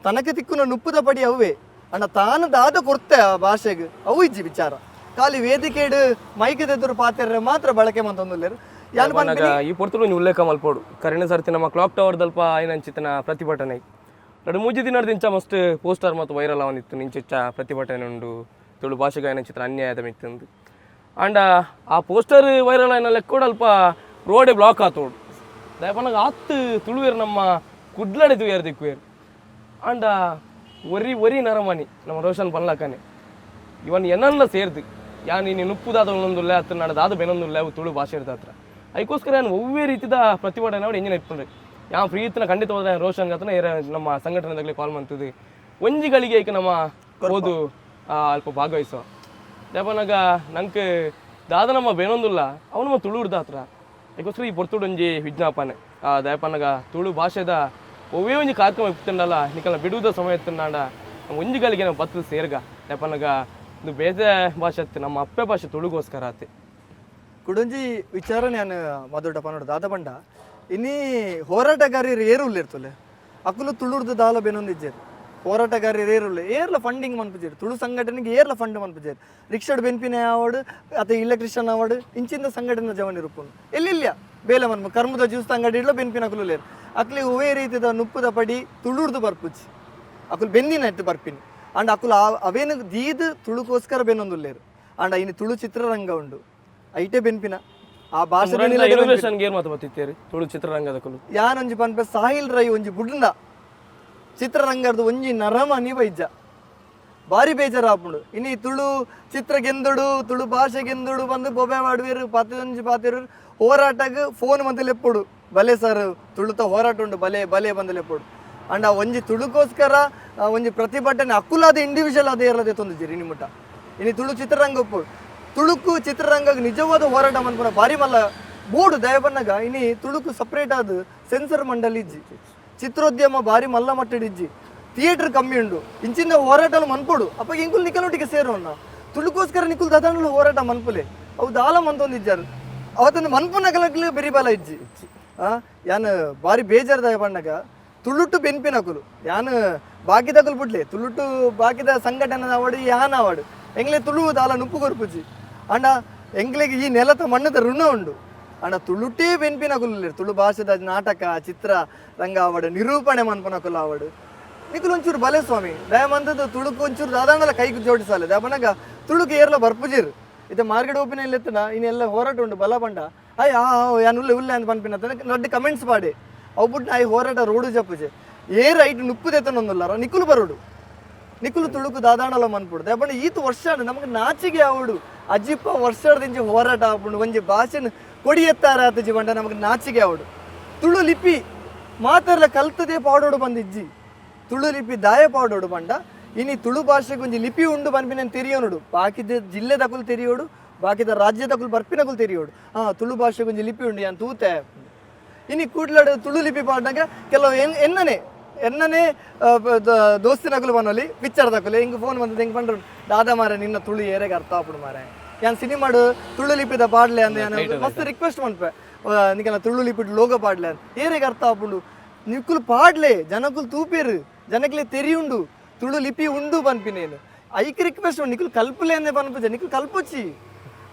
ತನಕ ತಿಕ್ಕುನ ನುಪ್ಪುದ ಪಡಿ ಅವೇ ಅಣ್ಣ ತಾನು ದಾದ ಕೊರ್ತೆ ಆ ಭಾಷೆಗೆ ಅವು ಇಜ್ಜಿ ವಿಚಾರ. ಖಾಲಿ ವೇದಿಕೆಡು ಮೈಕ್ ಎದುರು ಪಾತೆರ್ರೆ ಮಾತ್ರ ಬಳಕೆ ಮಂತೊಂದುಲ್ಲೆರ್ ಯಾನ್. ಪನ್ನಗ ಈ ಪೊರ್ತುಡು ಒಂಜಿ ಉಲ್ಲೇಖ ಮಲ್ಪೋಡು. ಕರಿನ ಸರ್ತಿ ನಮ್ಮ ಕ್ಲಾಕ್ ಟವರ್ ದಲ್ಪ ಆಯ್ನಂಚಿತನ ಪ್ರತಿಭಟನೆ ಎರಡು ಮೂಜಿ ದಿನದ ಮಸ್ತ್ ಪೋಸ್ಟರ್ ಮತ್ತು ವೈರಲ್ ಅವನಿತ್ತು. ನಿಂಚೆಚ್ಚ ಪ್ರತಿಭಟನೆ ಉಂಡು, ತುಳು ಭಾಷೆಗೆ ಆಯ್ನಂಚಿತನ ಅನ್ಯಾಯದ ಮಿತ್ತಂದು. ಆಂಡ ಆ ಪೋಸ್ಟರ್ ವೈರಲ್ ಆಯ್ನ ಲೆಕ್ಕೋಡು ಅಲ್ಪ ರೋಡೆ ಬ್ಲಾಕ್ ಆತೋಡು. ದಯಪನಗ ಆತ್ ತುಳುವೇರು ನಮ್ಮ ಕುಡ್ಲಡೆ ತುಯರ್ ದಿಕ್ಕುವೇರು. ಆಂಡ ಒರಿ ಒರಿ ನರಮನಿ ನಮ್ಮ ರೋಷನ್ ಪನ್ಲಕನೆ ಇವನ್ ಏನನ್ನ ಸೇರ್ದು ಯಾನ್ ಇನಿ ನುಪ್ಪುದಾದ ಒಂದೊಂದುಲ್ಲೆ ಅತ್ತ ನಾಡ ದಾದ ಬೆನೊಂದುಲ್ಲೆ ಅವು ತುಳು ಭಾಷೆ ಇರ್ದ ಹತ್ರ. ಅದಕ್ಕೋಸ್ಕರ ನಾನು ಒವ್ವೇ ರೀತಿದ ಪ್ರತಿಭಟನೆ ಅವಳು ಎಂಜಿನ ಇಟ್ಕೊಂಡ್ರೆ ಯಾನ್ ಫ್ರೀ ಇತ್ತಿನ ಖಂಡಿತ ಹೋದ್ರೆ ರೋಷನ್ ಗತನ ಏರ ನಮ್ಮ ಸಂಘಟನೆದಾಗಲಿ ಕಾಲ್ ಮಂತದ್ದು ಒಂಜಿ ಗಳಿಗೆ ಐಕ ನಮ್ಮ ಓದು ಅಲ್ಪ ಭಾಗವಹಿಸುವ. ದಯಪನಗ ನಂಗೆ ದಾದ ನಮ್ಮ ಬೇನೊಂದುಲ್ಲ ಅವನು ನಮ್ಮ ತುಳು ಹತ್ರ. ಅದಕ್ಕೋಸ್ಕರ ಈ ಪೊರ್ತುಡು ಒಂಜಿ ವಿಜ್ಞಾಪನೆ, ಆ ದಯಪನಗ ತುಳು ಭಾಷೆದ ಒವ್ವೇ ಒಂಜಿ ಕಾರ್ಯಕ್ರಮ ಇತ್ತಂಡಲ್ಲ ನಿಕಲ ಬಿಡುವುದ ಸಮಯ ಇತ್ತಂಡ ಒಂಜಿ ಗಳಿಗೆ ನಾವು ಬತ್ತು ಸೇರ್ಗ. ದಯಪನಗ ಇದು ಬೇತೆ ಭಾಷೆ ಅತ್ತೆ, ನಮ್ಮ ಅಪ್ಪೆ ಭಾಷೆ ತುಳುಗೋಸ್ಕರ ಆತೆ. ಕುಡೊಂಜಿ ವಿಚಾರ ನಾನು ಮಧುಟ ಪನೋಡು ದಾದ ಪಂಡ ಇನಿ ಹೋರಾಟಗಾರರು ಏರು ಉಲ್ಲೇರ್ತುಲೆ ಅಕುಲು ತುಳುರ್ದು ದಾಲ ಬೆನೊಂದಿಜ್ಜೆರ್. ಹೋರಾಟಗಾರರು ಏರುಲ್ಲೆ ಏರ್ಲ ಫಂಡಿಂಗ್ ಮನ್ಪುಜೆರ್. ತುಳು ಸಂಘಟನೆಗೆ ಏರ್ಲ ಫಂಡ್ ಮನ್ಪುಜೆರ್. ರಿಕ್ಷಾಡ್ ಬೆನ್ಪಿನ ಆವಡ್ ಅತ ಎಲೆಕ್ಟ್ರಿಷಿಯನ್ ಆವಡ್ ಇಂಚಿಂದ ಸಂಘಟನೆ ಜವನ್ ಇರುಪುಂಡು. ಎಲ್ಲಿಲ್ಲ ಬೇಲೆ ಮನ್ಪು ಕರ್ಮದ ಜ್ಯೂಸ್ ಅಂಗಡಿ ಇಡ್ಲ ಬೆನ್ಪಿನ ಅಕುಲು ಉಲ್ಲೇರ್. ಅಕ್ಲಿ ಒವೇ ರೀತಿದ ನುಪ್ಪುದ ಪಡಿ ತುಳುರ್ದು ಬರ್ಪುಜಿ. ಅಕುಲು ಬೆಂದಿನ ಇತ್ತು ಬರ್ಪಿನಿ. ಅಂಡ್ ಅಕುಲು ಅವೇನು ದೀದ್ ತುಳುಕೋಸ್ಕರ ಬೆನ್ನೊಂದುಲ್ಲೇರು. ಅಂಡ ಇನಿ ತುಳು ಚಿತ್ರರಂಗ ಉಂಡು, ಐಟೆ ಬೆನ್ಪಿನ ಆ ಭಾಷೆ. ಇನೋವೇಷನ್ ಗೇರ್ ಮಾತು ಬತ್ತಿತ್ತೇರಿ ತುಳು ಚಿತ್ರರಂಗದ ಕುಲು. ಯಾನೊಂಜಿ ಪನ್ಪೆ ಸಾಹಿಲ್ ರೈ ಒಂಜಿ ಬುಡ್ನ ಚಿತ್ರರಂಗದ ಒಂಜಿ ನರಮನಿ ಬೈಜ ಬಾರಿ ಬೇಜಾರಾಪುಂಡು. ಇನಿ ತುಳು ಚಿತ್ರ ಗೆಂದುಡು ತುಳು ಭಾಷೆ ಗೆಂದುಡು ಬಂದು ಬೊಬೆ ಮಾಡುವೇರು ಪತ್ತೊಂಜಿ ಪಾತಿರು ಹೋರಾಟಗ್ ಫೋನ್ ಮಂತ್ ಲೆಪ್ಪುಡು, ಬಲೆ ಸರ್ ತುಳುತ ಹೋರಾಟ ಉಂಡು ಬಲೆ ಬಲೆ ಬಂದು ಲೆಪ್ಪುಡು. ಅಂಡ ಒಂಜಿ ತುಳುಕೋಸ್ಕರ ಒಂಜಿ ಪ್ರತಿಭಟನೆ ಅಕ್ಕುಲಾದ ಇಂಡಿವಿಜುವಲ್ ಅದೇ ಇರಲದೆ ತೊಂದಿದ್ದೀರಿ ಇನಿ ಮುಟ್ಟ. ಇನಿ ತುಳು ಚಿತ್ರರಂಗ ಉಪ್ಪು ತುಳುಕು ಚಿತ್ರರಂಗಕ್ಕೆ ನಿಜವಾದ ಹೋರಾಟ ಮನ್ಪುನ ಬಾರಿ ಮಲ್ಲ ಬೋರ್ಡು. ದಯಬನ್ನಗ ಇನಿ ತುಳುಕು ಸಪ್ರೇಟ್ ಆದ್ ಸೆನ್ಸರ್ ಮಂಡಳಿ ಇಜ್ಜಿ. ಚಿತ್ರೋದ್ಯಮ ಬಾರಿ ಮಲ್ಲ ಮಟ್ಟಡಿಜ್ಜಿ, ಥಿಯೇಟರ್ ಕಮ್ಮಿ ಉಂಡು, ಇಂಚಿಂದ ಹೋರಾಟಲು ಮನ್ಪೊಡು. ಅಪ್ಪ ಎಂಕುಲು ನಿಕಲೊಟ್ಟಿಗೆ ಸೇರೋಣ, ತುಳುಕೋಸ್ಕರ ನಿಕುಲು ದಾದಾಂಡಲ ಹೋರಾಟ ಮನ್ಪುಲೆ. ಅವು ದಾಲ ಮಂತೊಂದಿಜ್ಜಾರು ಅವತ್ತೊಂದು ಮನ್ಪುನಕಲಕ್ಲು ಬೆರಿಬಲ ಇಜ್ಜಿ. ಯಾನ್ ಬಾರಿ ಬೇಜಾರ್ದಾಯ ಪಣ್ಣಗ ತುಳುಟು ಬೆನ್ಪಿನಕುಲು ಯಾನ್ ಬಾಕಿದಕುಲು ಬುಡ್ಲೆ, ತುಳುಟು ಬಾಕಿದ ಸಂಘಟನೆ ಆವಡು ಯಾನ್ ಆವಡು ಎಂಗ್ಲೆ ತುಳು ದಾಲ ನುಪ್ಪು ಕೊರ್ಪುಜಿ. ಅಂಡ ಎಂಗ್ಲೆಗ್ ಈ ನೆಲತ ಮಣ್ಣದ ಋಣ ಉಂಡು. ಅಂಡ ತುಳುಟೇ ಬೆನ್ಪಿನಕುಲು, ತುಳು ಭಾಷೆದ ನಾಟಕ ಚಿತ್ರ ರಂಗ ಆವಡು ನಿರೂಪಣೆ ಮನ್ಪುನಕುಲು ಆವಡು, ನಿಕುಲು ಒಂಚೂರು ಬಲೆ ಸ್ವಾಮಿ ದಯಮಂತದ್ದು ತುಳುಕು ಒಂಚೂರು ದಾದಾಂಡಲ ಕೈಗೆ ಜೋಡಿಸಾಲೆ. ದಯಪನಗ ತುಳುಕು ಏರ್ಲ ಬರ್ಪುಜಿರು ಇತ್ತೆ ಮಾರ್ಕೆಟ್ ಓಪಿನ ಎತ್ತನ ಇನ್ನೆಲ್ಲ ಹೋರಾಟ ಉಂಡು ಬಲ ಪಂಡ ಅಯ್ಯ ಆ ಯಾನ್ ಉಲ್ಲೆ ಉಲ್ಲೆ ಅಂತ ಪನ್ಪಿನ ನಡ್ಡು ಕಮೆಂಟ್ಸ್ ಪಾಡೆ ಅವು ಬುಡ್ನ ಆಯ್ ಹೋರಾಟ ರೋಡು ಜಪ್ಪುಜೆ ಏರ್ ಐಟ್ ನುಪ್ಪು ದೆತ್ತನೊಂದುಲ್ಲಾರ ನಿಕುಲು ಬರೋಡು, ನಿಕುಲು ತುಳುಕು ದಾದಾಂಡಲ ಮನ್ಪುಡು. ದಯಪಂಡ ಈತ್ ವರ್ಷ ನಮಗೆ ನಾಚಿಗೆ ಆವಡು, ಅಜ್ಜಿಪ್ಪ ವರ್ಷದಿಂಚಿ ಹೋರಾಟ ಆಪುಂಡು ಒಂಜಿ ಭಾಷೆನ ಕೊಡಿ ಎತ್ತಾರ ಆತಜಿ ಪಂಡ ನಮಗೆ ನಾಚಿಗೆ ಆವಡು. ತುಳು ಲಿಪಿ ಮಾತೆರ್ಲ ಕಲ್ತದೇ ಪಾಡೋಡು ಬಂದಿಜ್ಜಿ, ತುಳು ಲಿಪಿ ದಾಯ ಪಾಡೋಡು ಪಂಡ ಇನಿ ತುಳು ಭಾಷೆಗೆ ಒಂಜಿ ಲಿಪಿ ಉಂಡು ಪನ್ಪಿನ ತೆರಿಯೋನುಡು, ಬಾಕಿದ ಜಿಲ್ಲೆದಕುಲು ತೆರಿಯೋಡು, ಬಾಕಿದ ರಾಜ್ಯದಕುಲು ಬರ್ಪಿನಕುಲು ತೆರಿಯೋಡು. ತುಳು ಭಾಷೆಗೆ ಒಂಜಿ ಲಿಪಿ ಉಂಡು ಯಾನ್ ತೂತೆ. ಇನಿ ಕೂಡ್ಲಾಡು ತುಳು ಲಿಪಿ ಪಾಡ್ನಾಗ ಕೆಲವು ಎನ್ನನೆ ಎನ್ನನೆ ದೋಸ್ತಿನಕುಲು ಪನೊಲಿ ಪಿಕ್ಚರ್ ದಕುಲು ಹಿಂಗೆ ಫೋನ್ ಬಂದದ್ದು ಹಿಂಗೆ ಪಂಡ್ರು ದಾದಾ ಮಾರೆ ನಿನ್ನ ತುಳು ಏರೆಗೆ ಅರ್ಥ ಆಪುಡು ಮಾರೆ, ಯಾನ್ ಸಿನಿಮಾಡು ತುಳು ಲಿಪಿದ ಪಾಡ್ಲೆ ಅಂದ ಯಾನ್ ಮಸ್ತ್ ರಿಕ್ವೆಸ್ಟ್ ಮನ್ಪೆ ನಿಕಲ ತುಳು ಲಿಪಿಡ್ ಲೋಗ ಪಾಡ್ಲೆ ಅಂದ್ ಏರೆಗೆ ಅರ್ಥ ಆಪುಂಡು, ನಿಕುಲು ಪಾಡ್ಲೆ ಜನಕುಲು ತೂಪೇರು ಜನಕ್ಲೆ ತೆರಿಯುಂಡು ತುಳು ಲಿಪಿ ಉಂಡು ಪನ್ಪಿನೇನು ಐಕ್ ರಿಕ್ವೆಸ್ಟ್ ಉಂಡು. ನಿಕುಲು ಕಲ್ಪುಲೆ ಅಂದೆ ಪನ್ಪುಜ, ನಿಕುಲು ಕಲ್ಪೊಚ್ಚಿ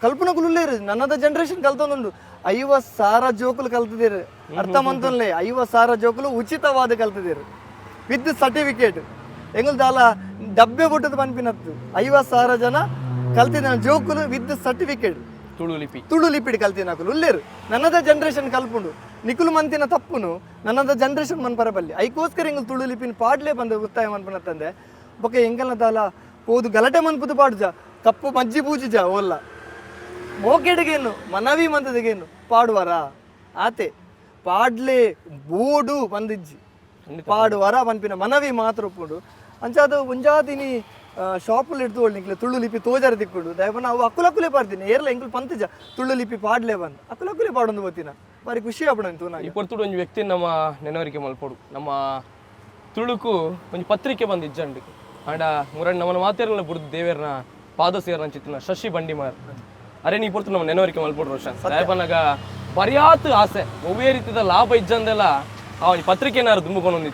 ಕಲ್ಪನಕುಲು ಉಲ್ಲೇರು, ನನ್ನದ ಜನರೇಷನ್ ಕಲ್ತೊಂದುಂಡು. 50,000 ಜೋಕುಲು ಕಲ್ತಿದ್ದೀರು, ಅರ್ಥ ಮಂತೊನ್ಲೆ 50,000 ಜೋಕುಲು ಉಚಿತವಾದ ಕಲ್ತಿದ್ದೀರು ವಿತ್ ಸರ್ಟಿಫಿಕೇಟ್. ಎಂಗುಲ್ ದಾಲ ಡಬ್ಬೆ ಬೊಟ್ಟದ ಪನ್ಪಿನತ್ತು 50,000 ಜನ ಕಲ್ತಿನ ಜೋಕುಲು ವಿತ್ ಸರ್ಟಿಫಿಕೇಟ್ ತುಳು ಲಿಪಿ ತುಳು ಲಿಪಿಡ್ ಕಲ್ತಿನಕುಲು ಉಲ್ಲೇರು. ನನ್ನದ ಜನರೇಷನ್ ಕಲ್ಪುಂಡು, ನಿಕುಲು ಮಂತಿನ ತಪ್ಪುನು ನನ್ನದ ಜನರೇಷನ್ ಮನ್ಪರ ಬಲ್ಲಿ. ಐಕೋಸ್ಕರ ಎಂಗುಲ್ ತುಳು ಲಿಪಿನ ಪಾಡ್ಲೆ ಬಂದ ಉತ್ತಾಯ ಮನ್ಪುನತ್ತಂದೆ ಬೊಕ ಎಂಕಲ್ನ ದಾಲ ಪೋದು ಗಲಾಟೆ ಮನ್ಪುದು ಪಾಡುಜ, ಕಪ್ಪು ಮಜ್ಜಿ ಪೂಜುಜ ಓಲ್ಲ ಮೋಕೆಡ್ಗೇನು ಮನವಿ ಮಂತದಗೇನು ಪಾಡುವರ ಆತೆ ಪಾಡ್ಲೆ ಬೋಡು ಬಂದಿಜ್ಜಿ ಪಾಡುವರ ಪನ್ಪಿನ ಮನವಿ ಮಾತ್ರ ಉಪ್ಪುಂಡು. ಅಂಚಾದ ಒಂಜಾದಿನಿ ಶಾಪುಲು ಇಡ್ದು ನಿಕ್ಲೆ ತುಳು ಲಿಪಿ ತೋಜಾರ ತಿಕ್ಕುಂಡು. ದಯಪನ ಅವು ಅಕ್ಕುಲಕ್ಕುಲೇ ಪಾಡ್ತೀನಿ ಏರ್ಲ ಎಂಕುಲು ಪಂತಜ ತುಳು ಲಿಪಿ ಪಾಡ್ಲೆ ಬಂದು ಅಕ್ಕುಲಕ್ಕುಲೇ ಪಾಡೊಂದು ಗೊತ್ತಿನ ಬಾರಿ ಖುಷಿ ಆಪುಂಡು ತೂನಾಗ. ಈ ಪೊರ್ತುಡು ಒಂಜಿ ವ್ಯಕ್ತಿ ನಮ್ಮ ನೆನವರಿಕೆ ಮಲ್ಪೊಡು. ನಮ್ಮ ತುಳುಕು ಒಂಜಿ ಪತ್ರಿಕೆ ಬಂದು ಇಜ್ಜಂಡು ಆಂಡ ಮುರಣ್ಣ ನಮ್ಮನ ಮಾತೇರಲ್ಲ ಬುಡ್ದು ದೇವೇರ್ನ ಪಾದ ಸೇರ್ನ ಚಿತ್ತಿನ ಶಶಿ ಬಂಡಿಮಾರ್ ಅರೆ ನೀ ಪೊರ್ತು ನಮ್ಮ ನೆನವರಿಕೆ ಮಲ್ಪೊಡು ರೋಷನ್. ದಯಪನಗ ಬರಿಯಾತ್ ಆಸೆ ಒವ್ವೇ ರೀತಿದ ಲಾಭ ಇಜ್ಜಂದೆಲ್ಲ ಆ ಒಂಜಿ ಪತ್ರಿಕೆನಾರು ದುಂಬುಕೊಂಡು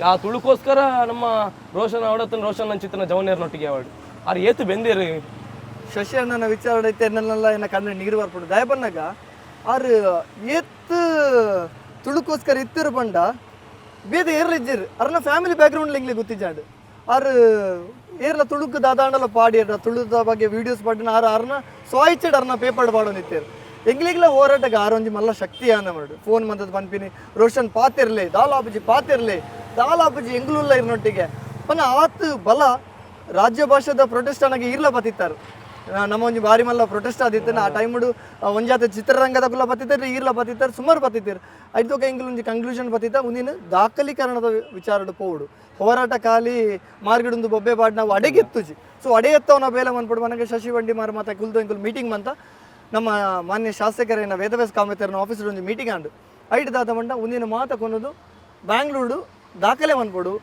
ಆ ತುಳುಕೋಸ್ಕರ ನಮ್ಮ ರೋಷನ್ ಅವಡತನ ರೋಷನ್ ಅಂಚಿತ್ತನ ಜವನೇರ್ನೊಟ್ಟಿಗೆ ಅವಡು ಆರ್ ಏತು ಬೆಂದೇರು. ಶಶಿ ಅಣ್ಣನ ವಿಚಾರ ಐತೆ ಎನ್ನಲ್ಲ ಎನ್ನ ಕಣ್ಣು ನೀರು ಬರ್ಪುಂಡು. ದಯಪನ್ನಗ ಆರ್ ಏತ್ ತುಳುಕೋಸ್ಕರ ಇತ್ತಿರು ಪಂಡ ಬೇದ ಏರ್ಲ ಇಜ್ಜಿರ್ ಅರ್ನ ಫ್ಯಾಮಿಲಿ ಬ್ಯಾಕ್ಗ್ರೌಂಡ್ ಎಂಗ್ಲೆ ಗೊತ್ತಿಜ್ಜಾಂಡ್. ಆರ್ ಏರ್ಲ ತುಳುಕು ದಾದಾಂಡಲ ಪಾಡಿ ತುಳುದ ಬಗ್ಗೆ ವೀಡಿಯೋಸ್ ಪಾಡಿನ ಆರ್ ಅರ್ನ ಸ್ವಾಯಿಚ್ಛೆಡ್ ಅರ್ನ ಪೇಪರ್ ಪಾಡೊಂದಿತ್ತೇರು. ಎಂಗ್ಲಿಗ್ಲ ಹೋರಾಟಕ್ಕೆ ಆರೊಂಜಿ ಮಲ್ಲ ಶಕ್ತಿ ಆನ ಮಾಡು ಫೋನ್ ಮಂತದ ಪನ್ಪಿನಿ ರೋಷನ್ ಪಾತಿರ್ಲೆ ದಾಲಾಪುಜಿ ಪಾತಿರ್ಲೆ ದಾಲಾಪುಜಿ ಎಂಗ್ಲುಲ್ಲ ಇರ್ನೊಟ್ಟಿಗೆ ಪನ ಆತ್ ಬಲ ರಾಜ್ಯ ಭಾಷೆದ ಪ್ರೊಟೆಸ್ಟ್ ಅನ್ನಾಗ ಇರ್ಲ ಬತ್ತಿತ್ತಾರೆ. ನಮ್ಮ ಒಂಜಿ ಬಾರಿ ಮಲ್ಲ ಪ್ರೊಟೆಸ್ಟ್ ಆದಿತ್ತು ಆ ಟೈಮುಡು ಒಂಜಾತ ಚಿತ್ರರಂಗದ ಬತ್ತಿದ್ದಾರೆ ಈರ್ಲ ಬತ್ತಿತ್ತಾರೆ ಸುಮಾರು ಬತ್ತಿತ್ತಾರೆ. ಐತೋಕ ಎಂಗ್ಲು ಒಂಜಿ ಕನ್ಕ್ಲೂಷನ್ ಬತ್ತಿತ್ತ ಮುಂದಿನ ದಾಖಲೀಕರಣದ ವಿಚಾರಡು ಪೋವುಡು ಹೋರಾಟ ಖಾಲಿ ಮಾರ್ಗಡೊಂದು ಬೊಬ್ಬೆ ಪಾಡ್ ನಾವು ಅಡೆಗೆ ಎತ್ತುಜಿ. ಸೊ ಅಡೆ ಎತ್ತವನ ಬೇಲೆ ಮನ್ಪುಡು ಮನಗೆ ಶಶಿ ಬಂಡಿ ಮಾರು ಮಾತ ಕುಲ್ದು ಎಂಕುಲು ಮೀಟಿಂಗ್ ಮಂತ ನಮ್ಮ ಮಾನ್ಯ ಶಾಸಕರೇನ ವೇದವ್ಯಾಸ ಕಾಮತೆರ್ನ ಆಫೀಸ್ ಒಂಜಿ ಮೀಟಿಂಗ್ ಆಂಡು. ಐಟ್ ದಾದ ಮಂಡ ಒಂದಿನ ಮಾತ ಕೊನದು ಬ್ಯಾಂಗ್ಳೂರು ದಾಖಲೆ ಮನ್ಪೊಡು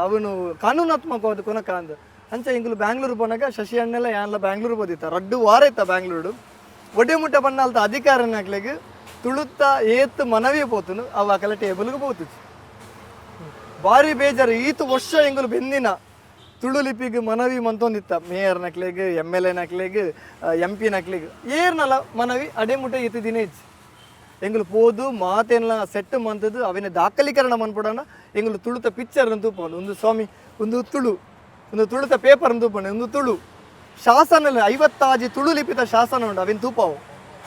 ಅವನು ಕಾನೂನಾತ್ಮಕವಾದ ಕೊನಕ ಅಂದ್. ಅಂಚ ಎಂಕುಲು ಬ್ಯಾಂಗ್ಳೂರು ಪೋನಾಗ ಶಶಿ ಅಣ್ಣೆಲ್ಲ ಯಾನ್ಲ ಬ್ಯಾಂಗ್ಳೂರು ಪೋದಿತ್ತ ರಡ್ಡು ವಾರ ಇತ್ತ ಬ್ಯಾಂಗ್ಳೂರು. ಒಡೆ ಮುಟ್ಟ ಬಣ್ಣಾಲ್ತ ಅಧಿಕಾರನಾಕ್ಲೆಗ್ ತುಳುತ್ತ ಏತ್ ಮನವಿ ಪೋತುನು ಅವ ಅಕಲ ಟೇಬಲ್ಗೆ ಪೋತುಚಿ. ಭಾರಿ ಬೇಜಾರು ಈತ ವರ್ಷ ಎಂಗುಲು ಬೆಂದಿನ ತುಳು ಲಿಪಿಗೆ ಮನವಿ ಮಂತೊಂದಿತ್ತ ಮೇಯರ್ ನಕ್ಲೆಗ್ M L A ನಕ್ಲೆಗ್ M P ನಕ್ಲೆಗ್ ಏರ್ನಲ ಮನವಿ ಅಡೆ ಮುಟ್ಟ ಈತ ದಿನ ಇಜ್ಜಿ. ಎಂಗುಲು ಪೋದು ಮಾತೇನ್ಲ ಸೆಟ್ ಮಂತದ್ದು ಅವಿನ ದಾಖಲೀಕರಣ ಮನ್ಪುಡಣ ಎಂಗುಲು ತುಳುತ ಪಿಕ್ಚರ್ ತೂಪೊಂಡು ಒಂದು ಸ್ವಾಮಿ ಒಂದು ತುಳು ಒಂದು ತುಳುತ ಪೇಪರ್ ತೂಪಂಡು ಒಂದು ತುಳು ಶಾಸನ 56 ತುಳು ಲಿಪಿತ ಶಾಸನ ಉಂಡು ಅವಿನ ತೂಪಾವು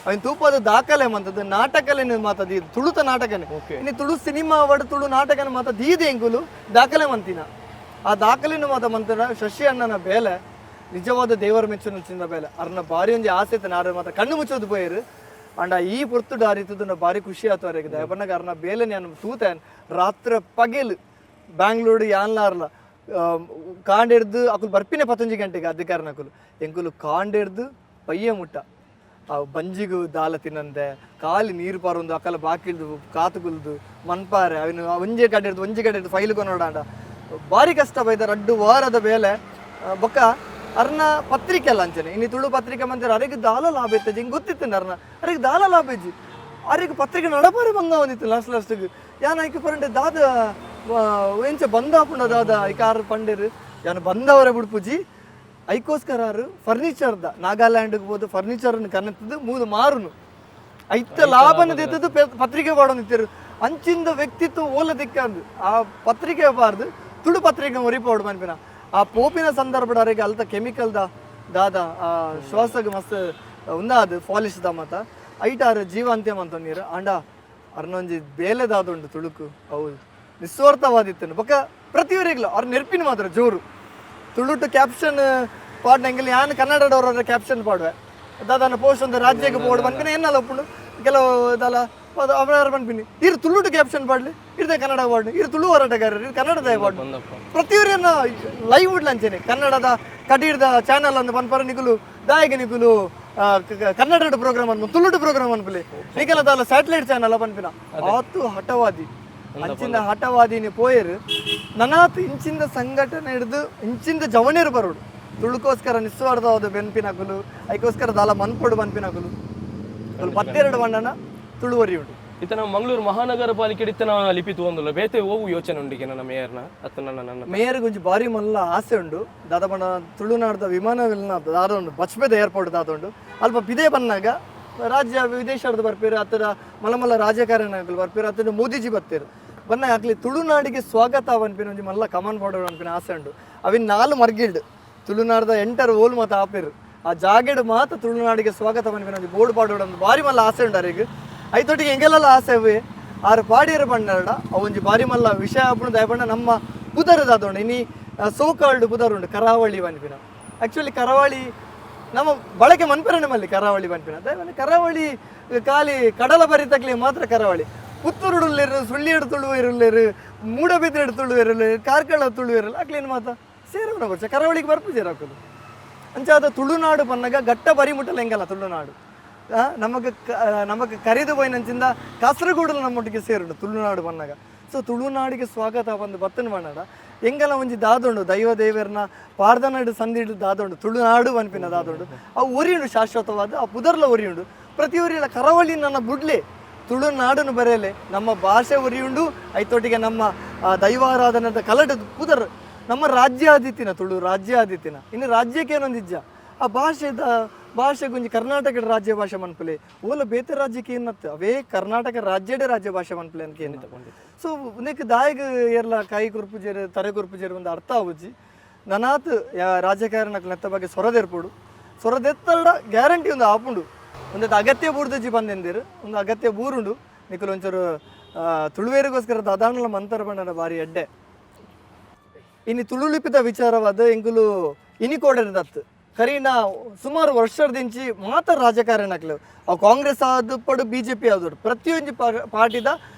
ಅವಿನ ತೂಪದ ದಾಖಲೆ ಮಂತದ್ದು ನಾಟಕಲೇನು ಮಾತದ್ದು ಇದು ತುಳುತ ನಾಟಕನೇ. ಇನ್ನು ತುಳು ಸಿನಿಮಾ ಅವಡು ತುಳು ನಾಟಕನ ಮಾತ ದೀದೆ ಎಂಕುಲು ದಾಖಲೆ ಮಂತಿನ ಆ ದಾಖಲೆನ ಮಾತ ಮಂತನ ಶಶಿ ಅಣ್ಣನ ಬೇಲೆ ನಿಜವಾದ ದೇವರ ಮೆಚ್ಚುನ ಚಿಂದ ಬೇಲೆ ಅರ್ನ ಬಾರಿ ಒಂಜಿ ಆಸೆ ನಾಡು ಮಾತ್ರ ಕಣ್ಣು ಮುಚ್ಚೋದು ಪೋಯರು. ಅಂಡ ಈ ಪೊರ್ತು ಡಾರಿತದ ಬಾರಿ ಖುಷಿ ಆತು ಅವರಿಗೆ. ದಯಪಣ್ಣಗ ಅರ್ನ ಬೇಲೆ ನಾನು ತೂತೇನ್ ರಾತ್ರಿ ಪಗೆಲ್ ಬ್ಯಾಂಗ್ಳೂರು ಯಾನ್ಲಾರ್ಲ ಕಾಂಡೆಡ್ದು ಅಕುಲು ಬರ್ಪಿನ 11 ಗಂಟೆಗೆ ಅಧಿಕಾರನಕುಲು ಎಂಕುಲು ಕಾಂಡೆಡ್ದು ಪಯ್ಯ ಮುಟ್ಟ ಆ ಬಂಜಿಗು ದಾಲ ತಿನ್ನಂದೆ ಖಾಲಿ ನೀರು ಪಾರೊಂದು ಅಕಲ ಬಾಕಿಲ್ದು ಕಾತುಗುಲ್ದು ಮನ್ಪಾರೆ ಅವಿನ ಒಂಜೆ ಕಡೆ ಇರ್ದು ಒಂಜಿ ಕಡೆ ಇರ್ದು ಫೈಲ್ ಕೊನೋಡಾಂಡ ಭಾರಿ ಕಷ್ಟ ಬೈದ ರಡ್ಡು ವಾರದ ಬೇಲೆ. ಬೊಕ್ಕ ಅರ್ನ ಪತ್ರಿಕೆ ಅಲ್ಲ ಅಂಚನೆ ಇನ್ನು ತುಳು ಪತ್ರಿಕೆ ಮಂದಿರ ಅರೆಗೆ ದಾಲ ಲಾಭ ಇತ್ತಜಿ ಹಿಂಗೆ ಗೊತ್ತಿತ್ತು ಅರ್ನ ಅರೆಗೆ ದಾಲ ಲಾಭ ಇಜ್ಜಿ ಅರೆಗೆ ಪತ್ರಿಕೆ ನಡಪಾರೆ ಬಂಗ ಒಂದಿತ್ತು ಲಾಸ್ಟ್ ಲಾಸ್ಟಿಗೆ ಯಾನ್ ಐಕೆ ಪರಂಡೆ ದಾದ ಎಂಚ ಬಂದಾಪುಂಡ ದಾದ ಐಕಾರ್ ಪಂಡೇರು ಯಾನ್ ಬಂದವರ ಬಿಡ್ಪುಜಿ ಐಕೋಸ್ಕರ ಫರ್ನಿಚರ್ದ ನಾಗಾಲ್ಯಾಂಡ್ಗೆ ಹೋದು ಫರ್ನಿಚರ್ ಕನೆತ್ತದು ಮೂದು ಮಾರುನು ಐತ ಲಾಭನ ದೆತ್ತದು ಪತ್ರಿಕೆ ಪಾಡೊಂದಿತ್ತಿರು ಅಂಚಿಂದ ವ್ಯಕ್ತಿತ್ವ ಓಲ ದಿಕ್ಕಂದು ಆ ಪತ್ರಿಕೆ ಬಾರ್ದು ತುಳು ಪತ್ರಿಕೆ ಒರಿಪೋಡು ಮನ್ಪಿನ ಆ ಪೋಪಿನ ಸಂದರ್ಭದ ಅರೆಗೆ ಅಲ್ತ ಕೆಮಿಕಲ್ದ ದಾದ ಆ ಶ್ವಾಸಗ್ ಮಸ್ತ್ ಉಂದಾದು ಪಾಲಿಶ್ the ಮತ ಐಟಾರು ಜೀವಂತ್ಯ ಮಂತ ನೀರು ಅಂಡ ಅರ್ನೊಂಜಿ ಬೇಲೆ ದಾದುಂಡು ತುಳುಕು ಅವು ನಿಸ್ವಾರ್ಥವಾದಿತ್ತು ಬೊಕ್ಕ ಪ್ರತಿಯೊರಿಗ್ಲ ಅವ್ರ ನೆರ್ಪಿನ ಮಾತ್ರ ಜೋರು ತುಳುಟು ಕ್ಯಾಪ್ಷನ್ ಪಾಡ್ನಂಗಿಲ್ಲ ಯಾನ್ ಕನ್ನಡದವ್ರ ಕ್ಯಾಪ್ಷನ್ ಪಾಡುವೆ ದಾದಾನ ಪೋಸ್ಟ್ ಒಂದು ರಾಜ್ಯಕ್ಕೆ ಬೋರ್ಡ್ ಪನ್ಪಿನ ಎನ್ನಲ್ಲ ಒಪ್ಪುಂಡು ಕೆಲವು ದಾಲ ಅವರ ಪನ್ಪಿನಿ ಇರು ತುಳುಟು ಕ್ಯಾಪ್ಷನ್ ಪಾಡ್ಲಿ ಇರ್ದೆ ಕನ್ನಡ ಪಾಡ್ಲಿ ಇರು ತುಳು ಹೋರಾಟಗಾರರು ಇರು ಕನ್ನಡದ ಪಾಡ್ಲಿ ಬಂದಪ್ಪ. ಪ್ರತಿಯೊರಿಯನ್ನ ಲೈವ್ ಅಂಚೆನೆ ಕನ್ನಡದ ಕಟೀರ್ದ ಚಾನಲ್ ಅಂದ್ ಪನ್ಪರ ನಿಕುಲು ದಾಯಗ ನಿಕುಲು ಕನ್ನಡದ ಪ್ರೋಗ್ರಾಮ್ ಅನ್ಪು ತುಳುಟು ಪ್ರೋಗ್ರಾಮ್ ಅನ್ಪುಲಿ ನಿಕಲ ದಾಲ ಸ್ಯಾಟಲೈಟ್ ಚಾನಲ್ ಪನ್ಪಿನ ಆತು ಹಠವಾದಿ ಅಂಚಿಂದ ಹಠವಾದಿನಿ ಪೋಯರು ನನಾತ್ ಇಂಚಿಂದ ಸಂಘಟನೆ ಹಿಡಿದು ಇಂಚಿಂದ ಜವನಿಯರು ಬರೋಡು ತುಳುಕೋಸ್ಕರ ನಿಸ್ವಾರ್ಥವಾದ ಬೆನ್ಪಿನಕುಲು ಐಕೋಸ್ಕರ ದಾಲ ಮನ್ಪೊಡು ಬನ್ಪಿನಕುಲು ಪತ್ತೆರಡು ಬಣ್ಣನ ತುಳುವರಿ ಉಂಡು. ಇತ್ತ ನಮ್ಮ ಮಂಗಳೂರು ಮಹಾನಗರ ಪಾಲಿಕೆ ಇತ್ತನ ಲಿಪಿ ತೂವೊಂದುಲ್ಲ ಬೇತೆ ಓವು ಯೋಚನೆ ಉಂಡಿಗೆ ನನ್ನ ಮೇಯರ್ನ ಅತ್ತ ನನ್ನ ನನ್ನ ಮೇಯರ್ಗೆ ಒಂಜಿ ಬಾರಿ ಮಲ್ಲ ಆಸೆ ಉಂಡು ದಾದಪಂಡ ತುಳುನಾಡ್ದ ವಿಮಾನ ದಾದ ಉಂಡು ಬಚ್ಪೆದ ಏರ್ಪೋರ್ಟ್ ದಾದ ಉಂಡು ಅಲ್ಪ ಬಿದೆ ಬನ್ನಾಗ ರಾಜ್ಯ ವಿದೇಶದ ಬರ್ಪೇರು ಅತ್ತರ ಮಲ್ಲ ಮಲ್ಲ ರಾಜಕಾರಣಿಗಳು ಬರ್ಪೇರು ಅತ್ತ ಮೋದಿಜಿ ಬರ್ತೀರು ಬನ್ನಾಗ ಆಗ್ಲಿ ತುಳುನಾಡಿಗೆ ಸ್ವಾಗತ ಪನ್ಪಿನ ಒಂಜಿ ಮಲ್ಲ ಕಮನ್ ಪಾಡೋಡು ಅನ್ಪಿನ ಆಸೆ ಉಂಡು. ಅವಿನ ನಾಲ್ ಮರ್ಗಿಲ್ಡ್ ತುಳುನಾಡ್ದ ಎಂಟರ್ ಓಲ್ ಮಾತ ಆಪೇರು ಆ ಜಾಗೆಡ್ ಮಾತ ತುಳುನಾಡಿಗೆ ಸ್ವಾಗತ ಪನ್ಪಿನ ಒಂಜಿ ಬೋರ್ಡ್ ಪಾಡೋಡು ಅಂತ ಬಾರಿ ಮಲ್ಲ ಆಸೆ ಉಂಡು ಅರೆಗ್. ಐತೊಟ್ಟಿಗೆ ಎಂಗೆಲ್ಲ ಆಸೆ ಅವೇ ಆರು ಪಾಡಿಯರ ಬಣ್ಣಡ ಅವೊಂಜಿ ಬಾರಿ ಮಲ್ಲ ವಿಷಯ ಆಪುಂಡು ದಯಪಂಡ ನಮ್ಮ ಪುದರ್ ದಾದೋಂಡು ಇನಿ ಸೋಕಾಲ್ಡ್ ಪುದರ್ ಉಂಡು ಕರಾವಳಿ ಪನ್ಪಿನ. ಆಕ್ಚುಲಿ ಕರಾವಳಿ ನಮ್ಮ ಬಳಕೆ ಮನ್ಪೆರ ನಮ್ಮಲ್ಲಿ ಕರಾವಳಿ ಪನ್ಪಿನ ದಯಪಂಡ ಕರಾವಳಿ ಖಾಲಿ ಕಡಲ ಬರಿತಕ್ಲಿ ಮಾತ್ರ ಕರಾವಳಿ. ಪುತ್ತೂರುಡುಲ್ಲೇರು ಸುಳ್ಳಿಯಡು ತುಳುವೆರುಲ್ಲೇರು ಮೂಡಬಿದ್ರೆಡು ತುಳುವೆರುಲ್ಲೇರು ಕಾರ್ಕಳ ತುಳುವೆರಲ್ಲ ಅಕ್ಲೇನು ಮಾತ ಸೇರವನ ವರ್ಷ ಕರಾವಳಿಗೆ ಬರ್ಪು ಸೇರಾಕೋದು ಅಂಚಾದ ತುಳುನಾಡು ಪನ್ನಗ ಗಟ್ಟ ಬರಿ ಮುಟ್ಟಲ ಎಂಗಲ್ಲ ತುಳುನಾಡು ನಮಗ್ ನಮಗ್ ಕರಿದು ಪೋಯಿನಂಚಿಂದ ಕಾಸರಗೋಡುಲ ನಮ್ಮೊಟ್ಟಿಗೆ ಸೇರುಂಡು ತುಳುನಾಡು ಪನ್ನಗ. ಸೊ ತುಳುನಾಡಿಗೆ ಸ್ವಾಗತ ಬಂದು ಬತ್ತನ ಬಣ್ಣಡ ಎಂಗಲ ಒಂಜಿ ದಾದುಂಡು ದೈವ ದೇವರ್ನ ಪಾರ್ದನಾಡು ಸಂದಿಡು ದಾದುಂಡು ತುಳುನಾಡು ಪನ್ಪಿನ ದಾದುಂಡು ಅವು ಒರಿಯುಂಡು ಶಾಶ್ವತವಾದ ಆ ಪುದರ್ಲ ಒರಿಯುಂಡು ಪ್ರತಿಯೊರಿಯಲ ಕರಾವಳಿ ನನ್ನ ಬುಡ್ಲೆ ತುಳುನಾಡನ್ನು ಬರೆಯಲೆ ನಮ್ಮ ಭಾಷೆ ಒರಿಯುಂಡು ಐತೊಟ್ಟಿಗೆ ನಮ್ಮ ದೈವಾರಾಧನದ ಕಲಟದ ಪುದರ್ ನಮ್ಮ ರಾಜ್ಯಾದಿತಿನ ತುಳು ರಾಜ್ಯಾದಿತಿನ ಇನ್ನು ರಾಜ್ಯಕ್ಕೆ ಏನೊಂದಿಜ್ಜ ಆ ಭಾಷೆದ ಭಾಷೆಗೊಂಜಿ ಕರ್ನಾಟಕದ ರಾಜ್ಯ ಭಾಷೆ ಮನ್ಪುಲೆ ಓಲ ಬೇತೆ ರಾಜ್ಯಕ್ಕೆ ಏನತ್ತು ಅವೇ ಕರ್ನಾಟಕ ರಾಜ್ಯದೇ ರಾಜ್ಯ ಭಾಷೆ ಮನ್ಪುಲೆ ಅಂತ ಏನು. ಸೊ ನೆಕ್ ದಾಯಿಗ್ ಏರ್ಲ ಕಾಯಿ ಕುರ್ಪುಜೇರು ತರೆ ಕುರ್ಪುಜೇರು ಒಂದು ಅರ್ಥ ಆವುಜಿ ನನಾತ್ ರಾಜಕಾರಣಕ್ಕೆ ನೆತ್ತ ಬಗ್ಗೆ ಸೊರದೆರ್ಪುಡು ಸೊರದೆತ್ತಲ್ಡ ಗ್ಯಾರಂಟಿ ಒಂದು ಆಪುಂಡು ಒಂದು ಅಗತ್ಯ ಬೂರ್ದಜ್ಜಿ ಬಂದೆಂದಿರು ಒಂದು ಅಗತ್ಯ ಬೂರುಂಡು ನಿಕುಲು ಒಂಚೂರು ತುಳುವೇರಿಗೋಸ್ಕರ ದಾದಾಣಲ ಮಂತರ ಬಣ್ಣದ ಬಾರಿ ಎಡ್ಡೆ. ಇನ್ನು ತುಳುಲಿಪಿತ ವಿಚಾರವಾದ ಎಂಕುಲು ಇನಿ ಕೋಡೆದತ್ತು ಕರೀನ ಸುಮಾರು ವರ್ಷದಿಂಚಿ ಮಾತ್ರ ರಾಜಕಾರಣಕ್ಲು ಅವು ಕಾಂಗ್ರೆಸ್ ಆದ ಪಡು ಬಿಜೆಪಿ ಆದೋಡು ಪ್ರತಿಯೊಂದು ಪಾರ್ಟಿದ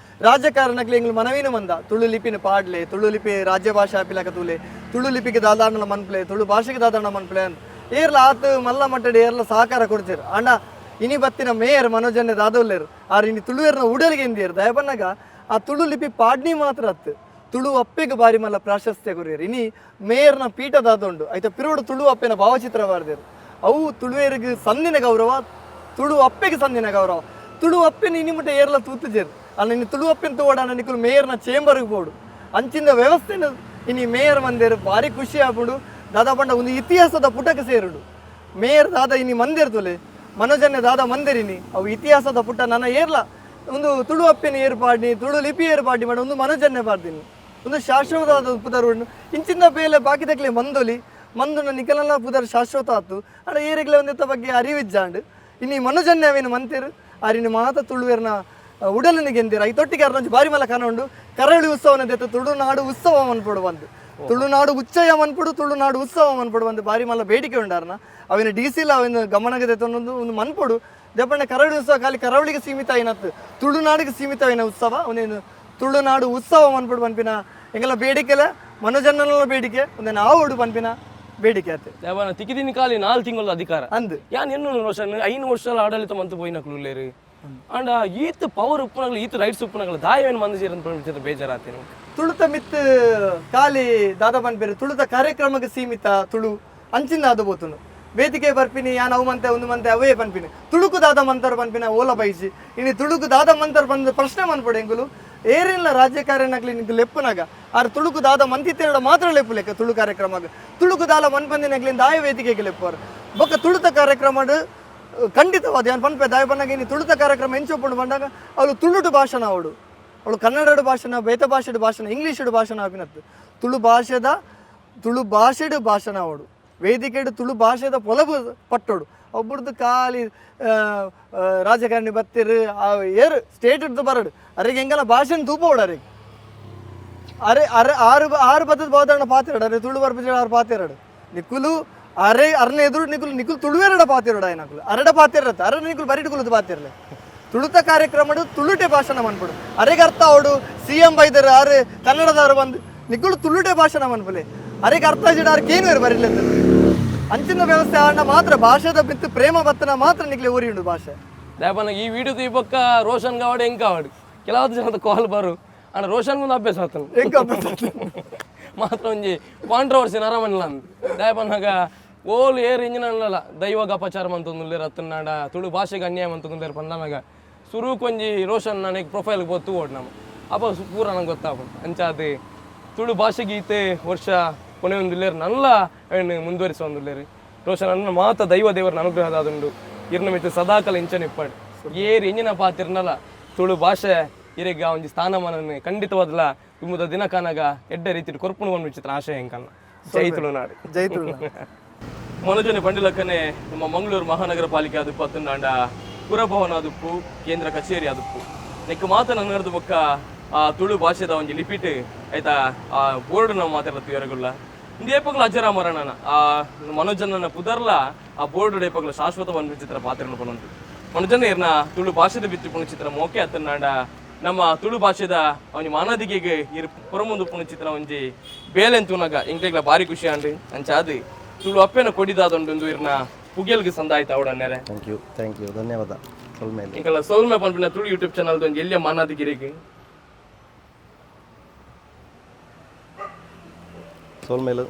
ರಾಜಕಾರಣಕ್ಲು ಎಂಗ್ಲು ಮನವಿನ ಮಂದ ತುಳು ಲಿಪಿನ ಪಾಡ್ಲೆ ತುಳು ಲಿಪಿ ರಾಜ್ಯ ಭಾಷೆ ಆಪಿಲಕ ತೂಲೆ ತುಳು ಲಿಪಿಗೆ ದಾದಾಣಲ ಮನ್ಪ್ಲೆ ತುಳು ಭಾಷೆಗೆ ದಾದಾಣ ಮನ್ಪ್ಲೆ ಅಂತ ಏರ್ಲ ಆತು ಮಲ್ಲ ಮಟ್ಟಡಿ ಏರ್ಲ ಸಹಕಾರ ಕೊಡ್ತೀರು. ಅಣ್ಣ ಇನಿ ಬತ್ತಿನ ಮೇಯರ್ ಮನೋಜನ್ಯ ದಾದೋಲ್ಲೇರು ಆರ್ ಇನಿ ತುಳುವೇರ್ನ ಉಡಲಿಗೆ ಎಂದಿಯರು ದಯಬನ್ನಗ ಆ ತುಳು ಲಿಪಿ ಪಾಡ್ನಿ ಮಾತ್ರ ಅತ್ತು ತುಳು ಅಪ್ಪೆಗೆ ಬಾರಿ ಮಲ್ಲ ಪ್ರಾಶಸ್ತ್ಯ ಕೊರಿಯರು. ಇನಿ ಮೇಯರ್ನ ಪೀಠ ದಾದೋಂಡು ಆಯ್ತಾ ಪಿರೋಡು ತುಳು ಅಪ್ಪೆನ ಭಾವಚಿತ್ರ ಬಾರ್ದೇರು ಅವು ತುಳುವೇರಿಗೆ ಸಂದಿನ ಗೌರವ ತುಳು ಅಪ್ಪೆಗೆ ಸಂದಿನ ಗೌರವ ತುಳು ಅಪ್ಪೆನ ಇನಿ ಮುಟ್ಟ ಏರ್ಲ ತೂತುಜೇರು ಅಲ್ಲ ಇನಿ ತುಳು ಅಪ್ಪೆನ ತೋಡಾನ ನಿಕುಲು ಮೇಯರ್ನ ಚೇಂಬರ್ಗೆ ಬೋಡು ಅಂಚಿಂದ ವ್ಯವಸ್ಥೆನ ಇನಿ ಮೇಯರ್ ಮಂದೇರು ಭಾರಿ ಖುಷಿ ಆಪುಂಡು ದಾದಾ ಪಂಡ ಒಂದು ಇತಿಹಾಸದ ಪುಟಕ್ಕೆ ಸೇರುಡು ಮೇಯರ್ ದಾದ ಇನಿ ಮಂದಿರ್ ತುಲೆ ಮನೋಜನ್ಯ ದಾದ ಮಂದಿರಿನಿ ಅವು ಇತಿಹಾಸದ ಪುಟ ನನ್ನ ಏರ್ಲ ಒಂದು ತುಳು ಅಪ್ಪೆನ ಏರ್ಪಾಡಿ ತುಳು ಲಿಪಿ ಏರ್ಪಾಡಿ ಮಾಡಿ ಒಂದು ಮನೋಜನ್ಯ ಪಾಡ್ತೀನಿ ಒಂದು ಶಾಶ್ವತವಾದ ಪುದರ್ ಉಂಡು ಇಂಚಿಂದ ಬೇಲೆ ಬಾಕಿ ಮಂದೊಲಿ ಮಂದುನ ನಿಕಲಲ್ಲ ಪುದರ್ ಶಾಶ್ವತ ಆತು ಅಡ ಏರಿಗ್ಲೆ ಒಂದೆತ್ತ ಬಗ್ಗೆ ಅರಿವಿಜ್ಜಾಂಡ್ ಇನಿ ಮನೋಜನ್ಯ ಅವೇನು ಮಂತಿರು ಆರಿನ ಮಾತ ತುಳುವೇರ್ನ ಉಡಲನಿಗೆ ಗೆಂದಿರ ಐತೊಟ್ಟಿಗೆ ಅರ್ನೊಂಜಿ ಬಾರಿ ಮಲ್ಲ ಕನ ಉಂಡು ಕರಾವಳಿ ಉತ್ಸವನ ದೆತ್ತ ತುಳುನಾಡು ಉತ್ಸವ ಮನ್ಪೊಡು ಬಂದು ತುಳುನಾಡು ಉಚ್ಚಯ ಮನ್ಪೊಡು ತುಳುನಾಡು ಉತ್ಸವ ಮನ್ಪೊಡು ಬಂದು ಬಾರಿ ಮಲ್ಲ ಬೇಡಿಕೆ ಉಂಡಾರ್ನ ಅವಿನ ಡಿ ಸಿಲ ಅವಿನ ಗಮನಕ್ಕೆ ದೆತ್ತೊಂದು ಒಂದು ಮನ್ಪೊಡು ದೆಪ್ಪಣ್ಣ ಕರಾವಳಿ ಉತ್ಸವ ಖಾಲಿ ಕರಾವಳಿಗೆ ಸೀಮಿತ అయినತ್ತು ತುಳುನಾಡಿಗೆ ಸೀಮಿತ అయిన ಉತ್ಸವ ಒಂದೇನು ತುಳುನಾಡು ಉತ್ಸವ ಮನ್ಪೊಡು ಪನ್ಪಿನ ಎಂಗೆಲ್ಲ ಬೇಡಿಕೆಲ ಮನೋಜನ್ನಲ ಬೇಡಿಕೆ ಒಂದೇನು ಆವೋಡು ಪನ್ಪಿನ ಬೇಡಿಕೆ ಆತೆ. ದೇವನ ತಿಕ್ಕಿದಿನ ಖಾಲಿ 4 ತಿಂಗಳ ಅಧಿಕಾರ ಅಂದ್ ಯಾನ್ ಎನ್ನು ರೋಷನ್ 5 ವರ್ಷ ಆಡಳಿತ ಮಂತು ಪೋಯಿನಕ್ಲು ಉಲ್ಲೇರು. ಆಂಡ ಈತ್ ಪವರ್ ಉಪ್ಪುನಗ್ಲು, ಈತ್ ರೈಟ್ಸ್ ಉಪ್ಪುನಗ್ಲು ದಾಯವೇನು ಮಂದ ಸೇರಂತ ಬೇಜಾರಾತೇನು. ತುಳುತ ಮಿತ್ ಖಾಲಿ ದಾದಾ ಪನ್ಪೇರು ತುಳುತ ಕಾರ್ಯಕ್ರಮಕ್ಕೆ ಸೀಮಿತ ತುಳು ಅಂಚಿಂದ ಅದು ಬೋತುನು ವೇದಿಕೆ ಬರ್ಪಿನಿ ಯಾನ್ ಅವು ಮಂತೆ ಒಂದು ಮಂತೆ ಅವೇ ಪನ್ಪಿನಿ ತುಳುಕು ದಾದ ಮಂತರ್ ಪನ್ಪಿನ ಓಲ ಬೈಸಿ ಇನಿ ತುಳುಕು ದಾದ ಮಂತರ್ ಬಂದ ಪ್ರಶ್ನೆ ಮನ್ಪೊಡು ಎಂಗುಲು ಏರಿಲ್ಲ ರಾಜ್ಯಕಾರನಾಗ್ಲಿ ನಿಂಗೆ ಲೆಪ್ಪುನಾಗ ಆರ್ ತುಳುಕು ದಾದ ಮಂತಿತ್ತೇರಡ ಮಾತ್ರ ಲೆಪ್ಪು ಲೆಕ್ಕ ತುಳು ಕಾರ್ಯಕ್ರಮಗ ತುಳುಕು ದಾಲ ಮನ್ಪಂದಿನಾಗ್ಲಿಂದ ದಾಯ ವೇದಿಕೆಗೆ ಲೆಪ್ಪುವರು ಬೊಕ್ಕ ತುಳುತ ಕಾರ್ಯಕ್ರಮಡ್ ಖಂಡಿತವಾದ ಯಾನ್ ಪನ್ಪೆ ದಾಯ ಪನ್ನಾಗ ಇನಿ ತುಳುತ ಕಾರ್ಯಕ್ರಮ ಎಂಚೊಪ್ಪುಂಡು ಬಂದಾಗ ಅವಳು ತುಳುಟು ಭಾಷಣ ಅವಳು ಅವಳು ಕನ್ನಡದ ಭಾಷಣ, ಬೇತ ಭಾಷೆಡ್ ಭಾಷಣ, ಇಂಗ್ಲೀಷ್ ಭಾಷಣ ಆಪಿನತ್ತು ತುಳು ಭಾಷೆದ ತುಳು ಭಾಷೆಡ್ ಭಾಷಣ ಅವಳು ವೇದಿಕೆಡು ತುಳು ಭಾಷೆದ ಪೊಲಬು ಪಟ್ಟೋಡು ಒಬ್ಬರದ್ದು ಖಾಲಿ ರಾಜಕಾರಣಿ ಬತ್ತಿರು ಏರು ಸ್ಟೇಟ್ ಹಿಡ್ದು ಬರಡು ಅರೆಗೆ ಹೆಂಗಲ್ಲ ಭಾಷೆನ ತೂಪೋಡು ಅರೆಗೆ ಅರೆ ಅರೆ ಆರು ಆರು ಬದ್ದದ ಬಾದಾರಣ ಪಾತಿರಡು ಅರೆ ತುಳು ಬರ್ಪಿಜ ಆರು ಪಾತಿರಡು ನಿಕ್ಕುಲು ಅರೆ ಅರ್ನ ಎದುರು ನಿಕುಲು ನಿಕುಲು ತುಳುವೆರಡ ಪಾತಿರಡು ಆಯ್ನಕುಲು ಅರಡ ಪಾತಿರತ್ತ ಅರ ನಿಕುಲು ಬರಿಟ್ ಕುಲುದು ಪಾತಿರಲೆ ತುಳುತ ಕಾರ್ಯಕ್ರಮಡು ತುಳುಟೆ ಭಾಷಣ ಮನ್ಪುಡು ಅರೆಗೆ ಅರ್ಥ ಅವಡು ಸಿಎಂ ಬೈದರು ಆರು ಕನ್ನಡದವರು ಬಂದು ನಿಕುಲು ತುಳುಟೆ ಭಾಷಣ ಮನ್ಪುಲೆ ಅರೆಗೆ ಅರ್ಥ ಆಜಿಡ ಆರು ಕೇನು ಬರಿಲ್ಲ ಅಂಚಿನ ವ್ಯವಸ್ಥೆ ಆಂಡ ಮಾತ್ರ ಭಾಷೆದ ಬಿತ್ತು ಪ್ರೇಮ ಬತ್ತನ ಮಾತ್ರ ನಿಕ್ಲೆ ಊರಿಯುಂಡು ಭಾಷೆ. ದೇಪನ ಈ ವಿಡಿಯೋ ಈ ಪಕ್ಕ ರೋಷನ್ ಕಾವಡು ಹೆಂಗ್ ಕಾವಡು ಕೆಲವು ಜನದ ಕಾಲ್ ಬರು ಅಣ್ಣ ರೋಷನ್ ಒಂದು ಅಭ್ಯಾಸ ಆತನು ಎಂಕ್ ಅಭ್ಯಾಸ ಆತನು. ಮಾತ್ರ ಒಂಜಿ ಕಾಂಟ್ರವರ್ಸಿ ನರಮನ್ಲ ದಾಯಪನ್ನಾಗ ಓಲು ಏರ್ ಇಂಜಿನ ಅಲ್ಲಲ್ಲ ದೈವಗ ಅಪಚಾರ ಮಂತೊಂದುಲ್ಲೇರು ಅತ್ತನಾಡ ತುಳು ಭಾಷೆಗೆ ಅನ್ಯಾಯ ಮಂತೊಂದುಲ್ಲೇರು ಪಂಡನಾಗ ಸುರುಕೊಂಜಿ ರೋಷನ್ ನನಗೆ ಪ್ರೊಫೈಲ್ ಗೊತ್ತು ಓಡ್ ನಮ್ಮ ಅಪ್ಪ ಪೂರ ನಂಗೆ ಗೊತ್ತಾಪುಂಡು ಅಂಚಾದ್ ತುಳು ಭಾಷೆಗೀತೆ ವರ್ಷ ಕೊನೆ ಒಂದುಲ್ಲೇರು ನಲ್ಲ ಏನು ಮುಂದುವರಿಸೊಂದುಲ್ಲೇರು ರೋಷನ್ ಅನ್ನ ಮಾತ ದೈವ ದೇವರ ಅನುಗ್ರಹದಾದುಂಡು ಇರ್ನ ಮಿತ್ತು ಸದಾಕಾಲ ಇಂಚನ ಇಪ್ಪಾಡು ಏರ್ ಇಂಜಿನ ಪಾತಿರ್ನಲ್ಲ ತುಳು ಭಾಷೆ ಇರೆಗ್ ಆ ಒಂಜಿ ಸ್ಥಾನಮಾನನ್ ಖಂಡಿತವಾದ್ಲ ತುಂಬುದ ದಿನ ಕಾನಾಗ ಎಡ್ಡೆ ರೀತಿಡ್ ಕೊರ್ಪುಣು ಒಂದು ವಿಚಿತ್ರ ಆಶಯ ಎಂಕಲ್ನ. ಜೈ ತುಳುನಾಡು. ಜೈ ತುಳುನಾಡು. ಮನೋಜನೆ ಬಂಡಿಲಕ್ಕನೆ ನಮ್ಮ ಮಂಗಳೂರು ಮಹಾನಗರ ಪಾಲಿಕೆ ಅದುಪ್ಪು ಅತ್ತಂದಾಂಡ ಪುರಭವನ ಅದುಪ್ಪು ಕೇಂದ್ರ ಕಚೇರಿ ಅದುಪ್ಪು ನೆಕ್ ಮಾತ ನನ್ನರ್ದು ಬೊಕ್ಕ ಆ ತುಳು ಭಾಷೆದ ಒಂಜಿ ಲಿಪಿಟ್ ಆಯ್ತಾ ಆ ಬೋರ್ಡ್ ನಾವು ಮಾತಾಡತ್ತೀವಿ ಎರಗುಲ್ಲ ಇಂದೇಪಗ್ಲ ಅಜರಾಮರಣ ಆ ಮನೋಜನ ಪುದರ್ಲ ಆ ಬೋರ್ಡ್ ಏಪಗ್ಲ ಶಾಶ್ವತ ಒಂದು ಚಿತ್ರ ಪಾತ್ರಗಳು ಪನೊಂದು ಮನೋಜನ ಇರ್ನ ತುಳು ಭಾಷೆದ ಬಿತ್ತು ಪುಣ ಚಿತ್ರ ಮೋಕೆ ಅತ್ತನಾಡ ನಮ್ಮ ತುಳು ಭಾಷೆದ ಅವನಿ ಮಾನದಿಗೆಗೆ ಇರ್ ಪುರಮುಂದು ಪುಣ ಚಿತ್ರ ಒಂಜಿ ಬೇಲೆಂತುನಗ ಇಂಕ್ಲೆಗ್ಲ ಭಾರಿ ಖುಷಿ ಆಂಡ್ ಅಂಚಾದ್ ತುಳು ಅಪ್ಪೆನ ಕೊಡಿದಾದೊಂಡು ಇರ್ನ ಪುಗೆಲ್ಗೆ ಸಂದಾಯ್ತ ಅವಡ ನೆರೆ. Thank you, thank you, ಧನ್ಯವಾದ ಸೊಲ್ಮೇಲೆ. ಇಂಕಲ್ಲ ಸೊಲ್ಮೆ ಪನ್ಪಿನ ತುಳು ಯೂಟ್ಯೂಬ್ ಚಾನಲ್ ಒಂಜಿ ಎಲ್ಲಿಯ ಮಾನಾದಿಗಿರಿಗೆ. ಸೊಲ್ಮೇಲು.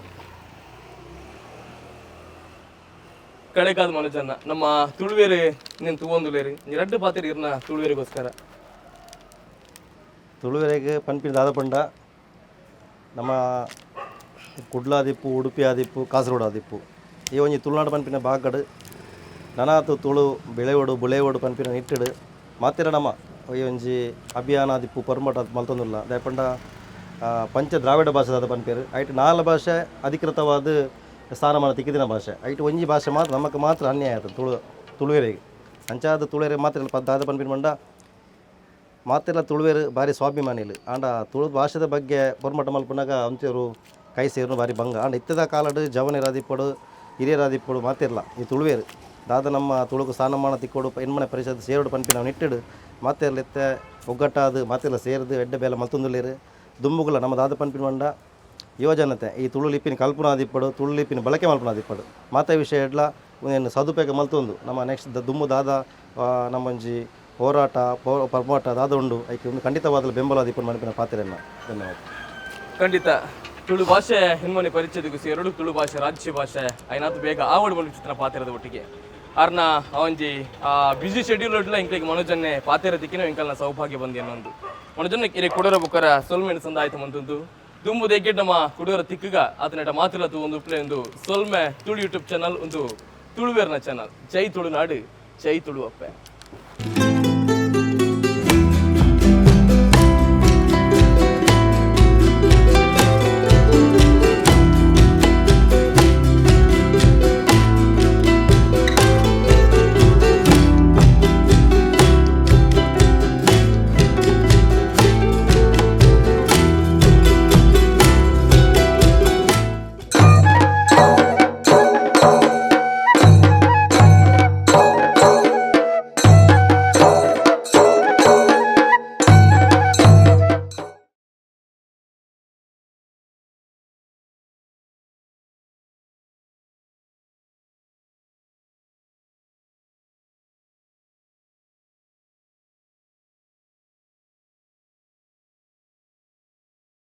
ಕಡೆಕಾದ ಮನುಜನ್ನ ನಮ್ಮ ತುಳುವೇರೆ ನಿನ್ ತೂವೊಂದುಲೇರಿ ರಡ್ಡು ಪಾತ್ರೆ ಇರ್ನ ತುಳುವೇರಿಗೋಸ್ಕರ. ತುಳುವೆರೆಗ್ ಪನ್ಪಿನ ದಾದ ಪಂಡ ನಮ್ಮ ಕುಡ್ಲ ಆದಿಪ್ಪು, ಉಡುಪಿ ಆದಿಪ್ಪು, ಕಾಸರಗೋಡು ಆದಿಪ್ಪು, ಈ ಒಂಜಿ ತುಳುನಾಡು ಪನ್ಪಿನ ಭಾಗಡ್ ನನಾತು ತುಳು ಬೆಳೆವಡು ಬುಳೆವಡು ಪನ್ಪಿನ ನಿಟ್ಟಿಡು ಮಾತೆರ ನಮ್ಮ ಈ ಒಂಜಿ ಅಭಿಯಾನ ಆದಿಪ್ಪು ಪೊರ್ಮಟ ಮಲ್ತೊಂದುಲ್ಲ. ದಾಯೆ ಪಂಡ ಪಂಚ ದ್ರಾವಿಡ ಭಾಷೆ ದಾದ ಪನ್ಪೇರು, ಐಟ್ ನಾಲ್ ಭಾಷೆ ಅಧಿಕೃತವಾದ ಸ್ಥಾನಮಾನ ತಿಕ್ಕಿದಿನ ಭಾಷೆ. ಐಟ್ ಒಂಜಿ ಭಾಷೆ ಮಾತ್ರ ನಮಕ್ ಮಾತ್ರ ಅನ್ಯಾಯ ಆತು ತುಳು ತುಳುವೆರೆಗ್. ಅಂಚಾದ ತುಳುವೆರೆಗ್ ಮಾತ್ರ ದಾದ ಪನ್ಪಿನ ಪಂಡ ಮಾತೆಲ್ಲ ತುಳುವೆರು ಭಾರಿ ಸ್ವಾಭಿಮಾನಿಲು. ಆಂಡ ತುಳು ಭಾಷೆದ ಬಗ್ಗೆ ಪೊರ್ಮಟ ಮಲ್ಪುನಗ ಅಂಚೂರು ಕೈ ಸೇರುನು ಭಾರಿ ಬಂಗ. ಆಂಡ ಇತ್ತದ ಕಾಲಡ್ ಜವನೆರಾದಿಪ್ಪಡು ಹಿರಿಯರಾದಿಪ್ಪಡು ಮಾತಿರ್ಲ ಈ ತುಳುವೇರು ದಾದ ನಮ್ಮ ತುಳುಕು ಸ್ಥಾನಮಾನ ತಿಕ್ಕೋಡು ಎನ್ಮನೆ ಪರಿಷತ್ ಸೇರೋಡು ಪನ್ಪಿನ ನಿಟ್ಟಿಡು ಮಾತೆರ್ಲ ಇತ್ತೆ ಒಗ್ಗಟ್ಟಾದ ಮಾತೆಲ್ಲ ಸೇರ್ದು ಎಡ್ಡೆ ಬೇಲೆ ಮಲ್ತೊಂದುಲ್ಲೆರ್. ದುಂಬುಗುಲ ನಮ್ಮ ದಾದ ಪನ್ಪಿನ ಪಂಡ ಯುವಜನತೆ ಈ ತುಳು ಲಿಪಿನ ಕಲ್ಪುನ ಆದಿಪ್ಪಡು, ತುಳು ಲಿಪಿನ ಬಳಕೆ ಮಲ್ಪುನ ಆದಿಪ್ಪಡು ಮಾತ ವಿಷಯ ಎಡ್ಲ ಉಂದೆನ್ ಸದುಪಯೋಗ ಮಲ್ತೊಂದು ನಮ್ಮ ನೆಕ್ಸ್ಟ್ ದುಂಬು ದಾದ ನಮ್ಮೊಂಜಿ ಹೋರಾಟ ಪೊರ್ಂಬಾಟ ದಾದ ಉಂಡು ಐಕ್ ಒಂದು ಖಂಡಿತವಾದ ಬೆಂಬಲ ಆದಿಪ್ಪು ಮನ್ಪಿನ ಪಾತೆರನ್ನ. ಧನ್ಯವಾದ. ಖಂಡಿತ ತುಳು ಭಾಷೆ ಹಿನ್ಮನೆ ಪರಿಚಯದ ಎರಡು ತುಳು ಭಾಷೆ ರಾಜ್ಯ ಭಾಷೆ ಐನಾತು ಬೇಗ ಆವಡ್ ಬಂದು ಚಿತ್ರ ಪಾತಿರದ ಒಟ್ಟಿಗೆ ಅರ್ನ ಅವಂಜಿ ಆ ಬ್ಯುಸಿ ಶೆಡ್ಯೂಲ್ ಒಡ್ಲ ಇಂಕ್ಲಿಗೆ ಮನೋಜನ್ನೆ ಪಾತಿರ ದಿಕ್ಕಿನ ಇಂಕಲ್ನ ಸೌಭಾಗ್ಯ ಬಂದಿ ಅನ್ನೊಂದು ಮನೋಜನ್ನೆ ಇರೆ ಕುಡೋರ ಬುಕ್ಕರ ಸೊಲ್ಮೆನ್ ಸಂದಾಯ್ತು ಮಂತೊಂದು ದುಂಬು ದೇಗೆಡ್ ನಮ್ಮ ಕುಡೋರ ತಿಕ್ಕುಗ ಆತನಟ ಮಾತಿಲತು ಒಂದು ಪ್ಲೇ ಒಂದು ಸೊಲ್ಮೆ. ತುಳು ಯೂಟ್ಯೂಬ್ ಚಾನಲ್ ಒಂದು ತುಳುವೇರ್ನ ಚಾನಲ್. ಜೈ ತುಳುನಾಡು, ಜೈ ತುಳು ಅಪ್ಪೆ.